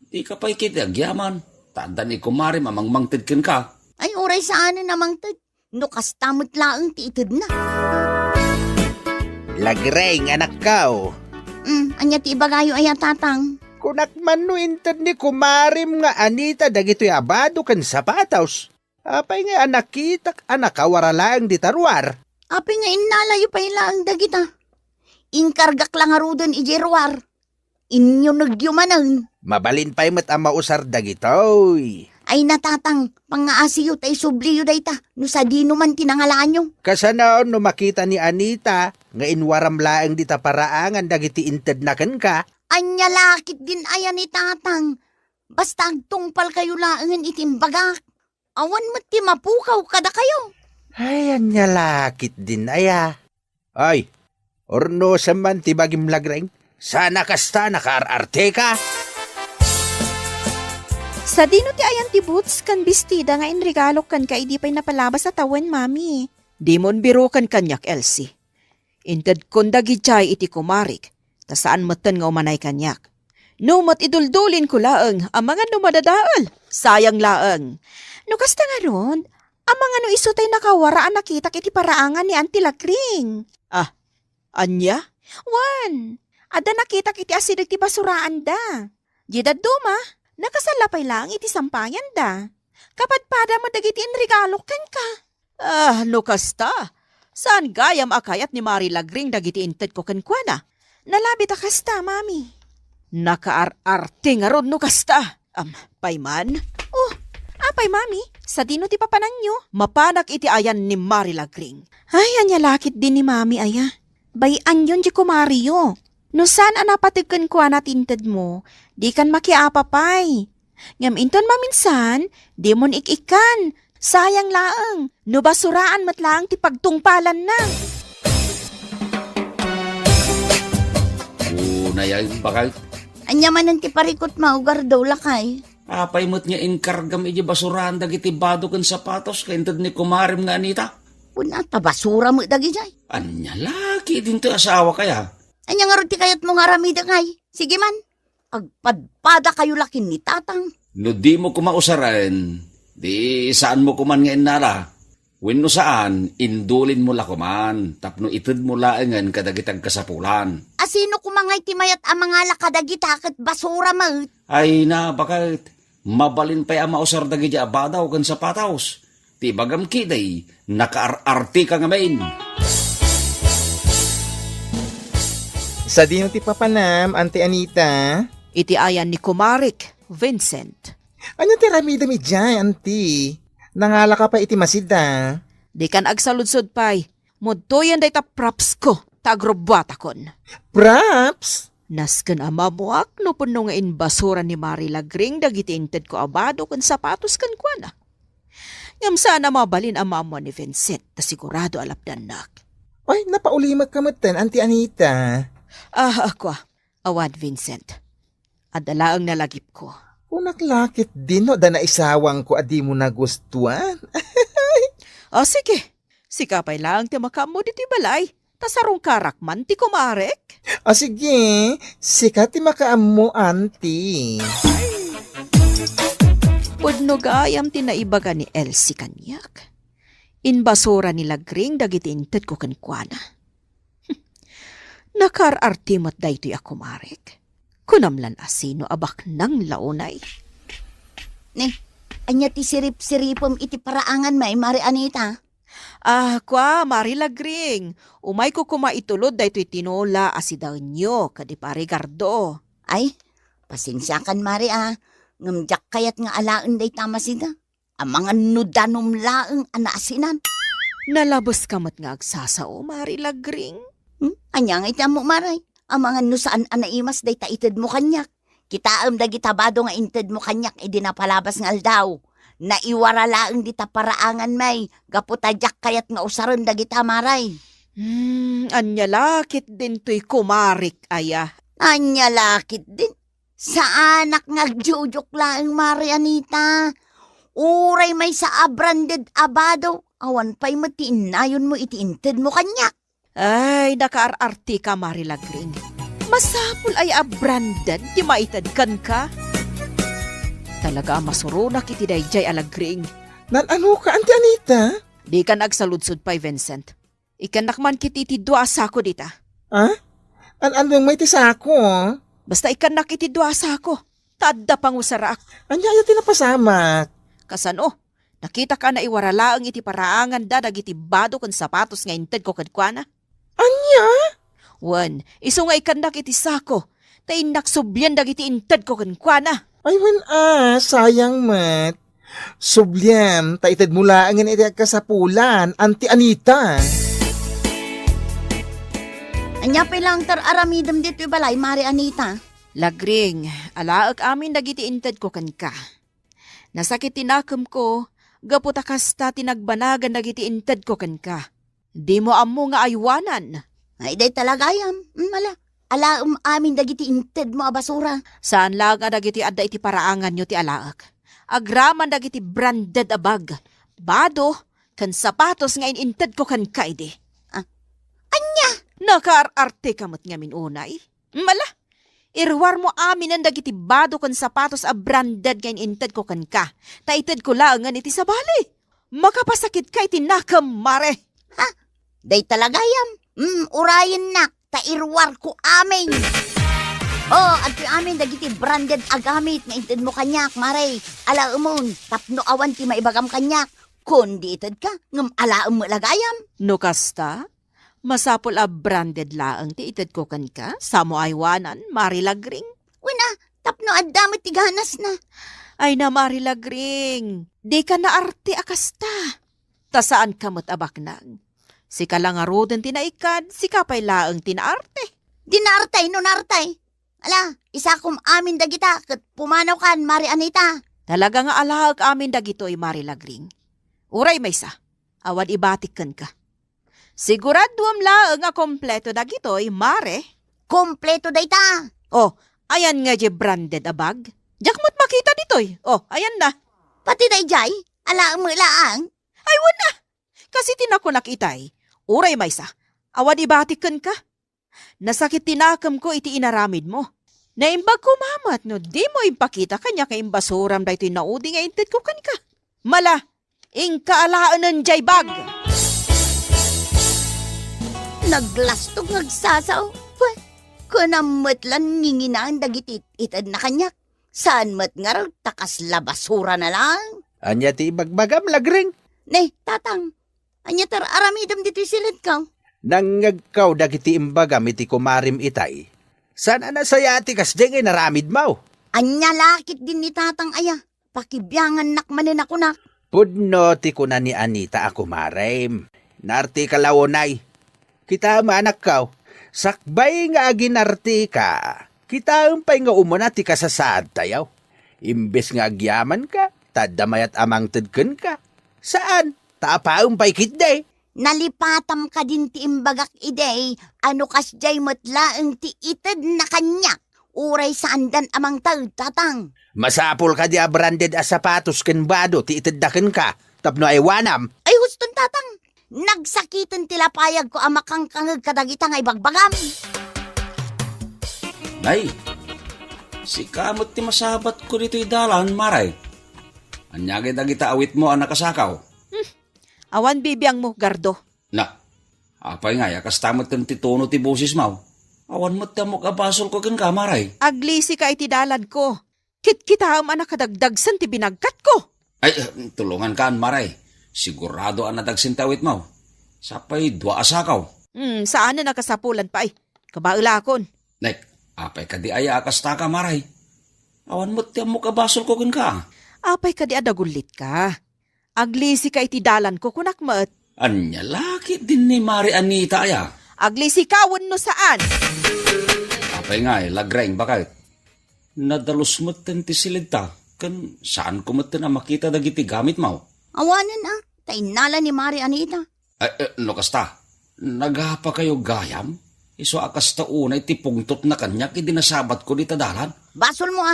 Dika pay ketdi agyaman, ta adda ni Kumarim a mangmangted kenka. Ay, uray saanen a mangted. No kasta met laeng ti itedna. Lagring, anakko. Hmm, ania ti ibagayo aya, Tatang? Kunak man no inted ni kumarim nga Anita dagitoy a bado ken sapatos. Apay nga a nakitak a nakawara laeng dita ruar? Apay nga innalayo pay laeng dagita? Inkargak la ngaruden idiay ruar. Inyunegyo manen. Mabalin pay met a mausar dagitoy. Ay, natatang, pangngaasiyo ta isubliyo dayta, no sadino man ti nangalaanyo. Kasano no makita ni Anita nga inwaram laeng dita paraangan dagiti intedna kenka? Ania la ketdin aya ni tatang? Basta agtungpalkayo laengen iti imbagak. Awan met ti mapukaw kadakayo. Ay, ania la ketdin aya? Ay, urnosem man ti bagim, Lagreng. Saan a kasta nakaar-arteka? Sadino ti ayan ti boots ken bestida nga inregalok kenka idi pay napalabas a tawen, Mami? Dimon biroken kaniak, Elsie. Intedkon dagidiay iti kumarik, ta saan metten nga umanay kaniak. No met iduldulinko laeng, amangan no madadael. Sayang laeng. No kasta ngarud, amangan no isu tay nakawara a nakitak iti paraangan ni Auntie Lagring. Ah, ania? Wen, adda nakitak iti asideg ti basuraanda. Di dadduma, nakasalla pay laeng iti sampayanda. Kapadpada met dagiti inregalok kenka. Ah, no kasta, saan gayam a kayat ni Mari Lagring dagiti intedko kenkuana? Nalabit a kasta, Mami. Nakaar-arte ngarud no kasta. Am, pay man? Oh, apay, Mami? Sadino ti papananyo? Mapanak iti ayan ni Mari Lagring. Ay, ania la ketdin ni Mami aya? Bay-anyon ti kumariyo. No saan a napateg kenkuana ti intedmo, dikan makiapapay. Ngem inton maminsan, dimon ik-ikkan. Sayang laeng, no basuraan met laeng ti pagtungpalanna. Unay a imbagak. Ania manen ti parikutmo, Gardo, lakay? Apay met nga inkargam iti basuraan dagiti bado ken sapatos nga inted ni kumarem nga Anita? Kuna ta basura met dagidiay. Ania la ketdin ti asawak aya? Ania ngarud ti kayatmo nga aramidek, ay? Sige man, agpadpadakayo la ken ni tatang. No dimo koma usaren, di saanmo koman nga innala. Wenno saan, indulinmo la koman tapno itedmo laengen kadagiti agkasapulan. A sino koma ngay ti mayat a mangala kadagita ket basura met? Ay na, baket. Mabalin pay a mausar dagiti a bado ken sapatos. Ti ibagam ketdi, nakaar-arteka ngamin. Sadino ti papanam, Auntie Anita? Iti ayan ni kumarek, Vincent. Ania ti aramidem idiay, Auntie? Nangalaka pay iti masida? Dikan agsaludsod pay. Mudtoyen dayta propsko ta agrubbuatakon. Props? Nasken a maammoak no punno nga inbasura ni Mari Lagring dagiti intedko a bado ken sapatos kenkuana. Ngem saan a mabalin a maammo ni Vincent ta sigurado a lapdannak. Ay, napaulimek ka metten, Auntie Anita. Ah, kua, awan, Vincent. Adda laeng nalagipko. Kunak la ketdin no adda naisawangko a dimo nagustuan. O, sige. Sika pay laeng ti makaammo ditoy balay. Ta sarungkarak man ti kumarek. O, sige. Sika ti makaammo, Auntie. Pudno gayam ti naibaga ni Elsie kaniak. Inbasura ni Lagring dagiti intedko kenkuana. Nakaar-arte met daytoy a kumarek. Kunam lan a sino a baknang la unay. Ni, ania ti sirip-siripem iti paraangan, Mari Anita? Ah, kua, Mari Lagring. Umayko koma itulod daytoy tinola a sidaenyo kadi Pari Gardo. Ay, pasensiakan, Mari, a. Ngem diak kayat nga alaen dayta a masida. Amangan no danum laeng a naasinan. Nalabeska met nga agsasao, Mari Lagring. Hmm? Ania ngay ti ammo, Mari? Amangan no saan a naimas dayta itedmo kaniak. Kitaem dagita bado nga intedmo kaniak idi napalabas nga aldaw. Naiwara laeng dita paraangan, Mari, gapu ta diak kayat nga usaren dagita, Mari. Hmm, ania la ketdin toy kumarek aya? Ania la ketdin? Saanak nga agjujuk laeng, Mari Anita. Uray maysa a branded a bado, awan pay met ti innayonmo iti intedmo kaniak. Ay, nakaar-arteka, Mari Lagring. Masapul aya a branded ti maited kenka? Talaga a masuronak iti daydiay a Lagring. Nan-ano ka, Auntie Anita? Dikan agsaludsod pay, Vincent. Ikkannak man ketdi ti dua a sako dita. Ah? An-, anong may ti sako? Basta ikkannak iti dua a sako, ta adda pangusarak. Ania aya ti napasamak? Kasano? Nakitak a naiwara laeng iti paraanganda dagiti bado ken sapatos nga intedko kenkuana. Ania? Wen, isu nga ikkannak iti sako, ta innak sublien dagiti intedko kenkuana. Ay, wen a, sayang met. Subliem, ta itedmo laengen iti agkasapulan, Auntie Anita. Ania pay laeng ti ar-aramidem ditoy balay, Mare Anita? Lagring, alaek amin dagiti intedko kenka. Nasakit ti nakemko, gapu ta kasta ti nagbanagan dagiti intedko kenka. Dimo ammo nga aywanan. Ay, dayta la gayam. Mm, ala, alaem amin dagiti intedmo a basura. Saan laeng a dagiti adda iti paraanganyo ti alaek. Agraman dagiti branded a bag, bado, ken sapatos nga in-intedko kenka idi. Ah, ania? Nakaar-arteka met ngamin unay. Mala, iruarmo aminen dagiti bado ken sapatos a branded nga in-intedko kenka, ta itedko laengen iti sabali. Makapasakitka iti nakem, Mare. Ha? Dayta la gayam? Mm, urayennak, ta iruarko amin. Oh, adtoy amin dagiti branded a gamit nga intedmo kaniak, Mare. Alaemon, tapno awan ti maibagam kaniak. Kundi itedka, ngem alaem met la gayam. No kasta, masapul a branded laeng ti itedko kenka, samo aywanan, Mare Lagring. Wen a, tapno adda met ti ganasna. Ay na, Mare Lagring, dika naarte a kasta. Ta saanka met a baknang. Sika la ngaruden ti naikkan, sika pay laeng ti naarte. Di naartay no naartay. Ala, isakom amin dagita ket pumanawkan, Mare Anita. Talaga nga alaek amin dagitoy, Mare Lagring. Uray maysa, awan ibatik kenka. Siguraduem laeng a kompleto dagitoy, Mare. Kompleto dayta. Oh, ayan nga diay branded a bag. Diak met makita ditoy. Oh, ayan na. Pati daydiay, alaem met laeng. Ay, wen a. Kas iti nakunak itay, uray maysa, awan ibatik kenka. Nasakit ti nakemko iti inaramidmo. Naimbag koma met no dimo impakita kaniak nga imbasuram daytoy naudi nga intedko kenka. Mala, inka alaenen diay bag. Naglastog nga agsasao. Pwe, kunam met lan nginginaen dagiti itedna kaniak. Saan met ngarud ta kasla basurana laeng. Ania ti ibagbagam, Lagring? Ne, Tatang, ania ti ar-aramidem ditoy silidko? Nangngegko dagiti imbagam iti kumarem itay. Saan a nasayaat ti kasdiay nga inaramidmo? Ania la ketdin ni Tatang aya? Pakibiangannak manen a kunak. Pudno ti kuna ni Anita a kumarem. Naarteka la unay. Kitaem, anakko, sakbay nga aginarteka, kitaem pay nga umuna ti kasasaadtayo. Imbes nga agyamanka, ta adda mayat a mangted kenka. Saan, ta apaem pay ketdi. Nalipatam kadin ti imbagak idi, a no kasdiay met laeng ti itedna kaniak, uray saandan a mangted, Tatang. Masapul kadi a branded a sapatos ken bado ti itedda kenka tapno aywanam? Ay, huston, Tatang. Nagsakiten ti lapayagko a makangkangeg kadagita nga ibagbagam. Nay, sika met ti masabatko ditoy dalan, Mare. Ania ngay dagita awitmo a nakasakaw? Hmm. Awan bibiangmo, Gardo. Na, apay ngay a kasta metten ti tono ti bosesmo? Awan met ti ammok a basolko kenka, Mare. Aglisika iti dalanko. Kitkitaem a nakadagdagsen ti binagkatko. Ay, eh, tulongankan, Mare. Sigurado a nadagsen ti awitmo. Sapay dua a sakaw. Hmm, saanen a kasapulan pay. Kabaelakon. Nay, apay kadi aya a kastaka, Mare? Awan met ti ammok a basolko kenka. Apay kadi a dagullitka? Aglisika iti dalanko, kunak met. Ania la ketdin ni Mare Anita aya? Aglisika wenno saan? Apay ngay, Lagring, baket? Nadalus metten ti silidta, ken saanko metten a makita dagiti gamitmo. Awanen a, ta innala ni Mare Anita. Eh, eh, no kasta, nagapakayo gayam? Isu a kasta unay ti pungtotna kaniak idi nasabatko dita dalan. Basolmo a.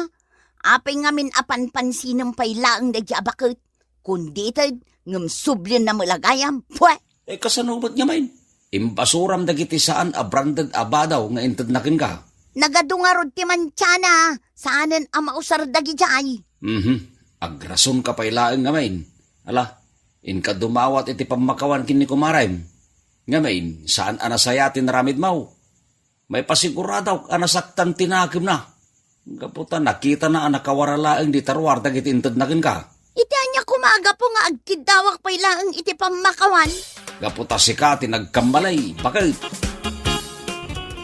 Apay ngamin a panpansinem pay laeng daydiay a baket? Kundi ited, ngem sublienna met la gayam. Pwe! Eh, kasano met ngamin? Imbasuram dagiti saan a branded a bado nga intedna kenka. Nagadu ngarud ti mantiana, saanen a mausar dagidiay. Mhm. Agrasonka pay laeng ngamin. Ala, inka dumawat iti pammakawan ken ni kumarem. Ngamin, saan a nasayaat ti inaramidmo. Maipasiguradaok a nasaktan ti nakemna. Gapu ta nakitana a nakawara laeng dita ruar dagiti intedna kenka. Iti ania koma a gapu nga agkiddawak pay laeng iti pammakawan? Gapu ta sika ti nagkammalay, baket.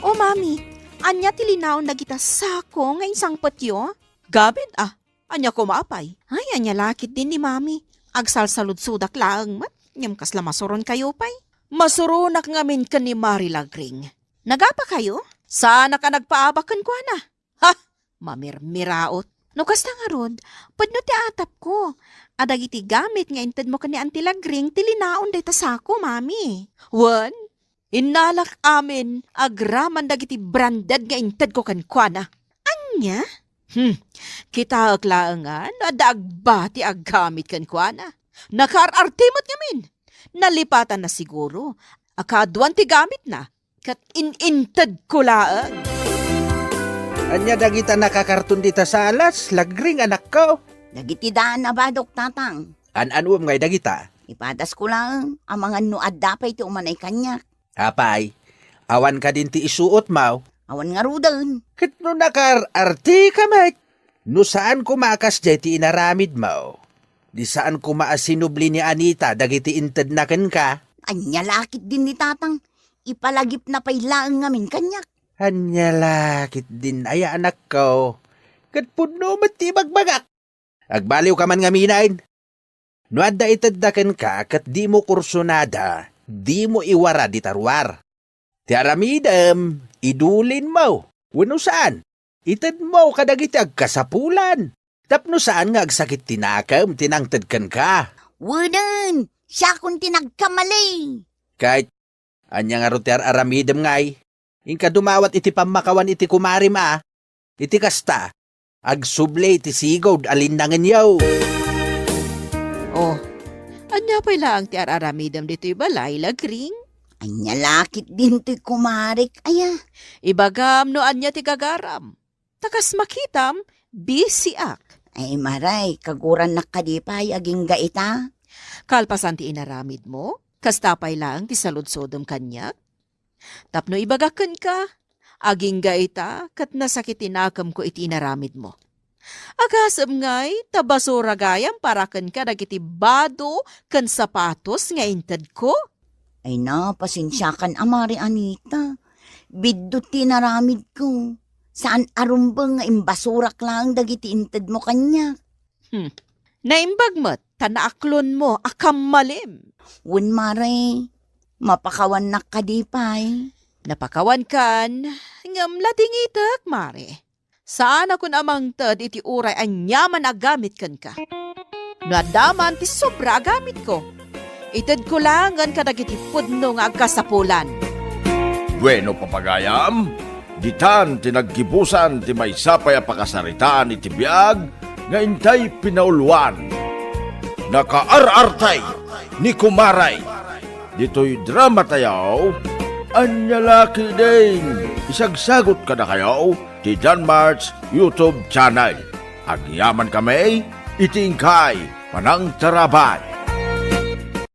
O, Mami, ania ti linaon dagita sako nga insangpetyo? Gamit, a. Ania koma, apay? Ay, ania la ketdin ni Mami? Agsalsaludsodak laeng met, ngem kasla masuronkayo pay. Masuronak ngamin ken ni Mari Lagring. Nagapakayo? Saanak a nagpaabak kenkuana. Ha! Mamirmiraot. No kasta ngarud, pudno ti atapko a dagiti gamit nga intedmo ken ni Auntie Lagring ti linaon dayta sako, Mami. Wen, innalak amin agraman dagiti branded nga intedko kenkuana. Ania? Hmm, kitaek laengen no adda agbati a gamit kenkuana. Nakaar-arte met ngamin. Nalipatanna siguro a kaaduan ti gamitna ket in-intedko laeng. Ania dagita nakakarton dita salas, Lagring, anakko? Dagiti daan a badok, Tatang. An-anuem ngay dagita? Ipadasko laeng, amangan no adda pay ti umanay kaniak. Apay, awan kadin ti isuotmo? Awan ngaruden. Ket no nakaar-arteka met, no saan koma a kasdiay ti inaramidmo, di saan koma a sinubli ni Anita dagiti intedna kenka? Ania la ketdin ni Tatang? Ipalagipna pay laeng ngamin kaniak. Ania la ketdin aya, anakko? Ket pudno met ti ibagbagak. Agbaliwka man ngamin. No adda itedda kenka ket dimo kursunada, dimo iwara dita ruar. Ti aramidem, idulinmo, wenno saan, itedmo kadagiti agkasapulan, tapno saan nga agsakit ti nakem ti nangted kenka. Wenen, siakon ti nagkamali. Ket ania ngarud ti ar-aramidem ngay? Inka dumawat iti pammakawan iti kumarem a, iti kasta, agsubli ti sigud a linnangenyo. Oh, ania pay laeng ti ar-aramidem ditoy balay, Lagring? Ania la ketdin toy kumarek, aya? Ibagam no ania ti gagaram. Ta kas makitam, bisiak. Ay, Mare, kagurannak kadi pay agingga ita? Kalpasan ti inaramidmo, kasta pay laeng ti saludsodem kaniak? Tapno ibagak kenka, agingga ita ket nasakit ti nakemko iti inaramidmo. Agasem ngay ta basura gayam para kenka dagiti bado ken sapatos nga intedko? Ay na, pasensiakan a, Mare Anita. Biddut ti inaramidko. Saan a rumbeng nga imbasurak laeng dagiti intedmo kaniak. Hmm. Naimbag met ta naaklonmo a kammalim. Wen, Mare, mapakawannak kadi pay? Napakawankan, ngem ladingitek, Mare. Saanakon a mangted iti uray aniaman a gamit kenka. No adda man ti sobra a gamitko, itedko laengen kadagiti pudno nga agkasapulan. Bueno, papagayam, ditan ti naggibusan ti maysa pay a pakasaritaan iti biag nga intay pinauluan. Nakaar-artay ni Kumaray. Ditoy drama tayo, ania la ketdin isagsagut kadakayo ti Danmart's YouTube channel. Agyaman kami iti inkay panangtarabay.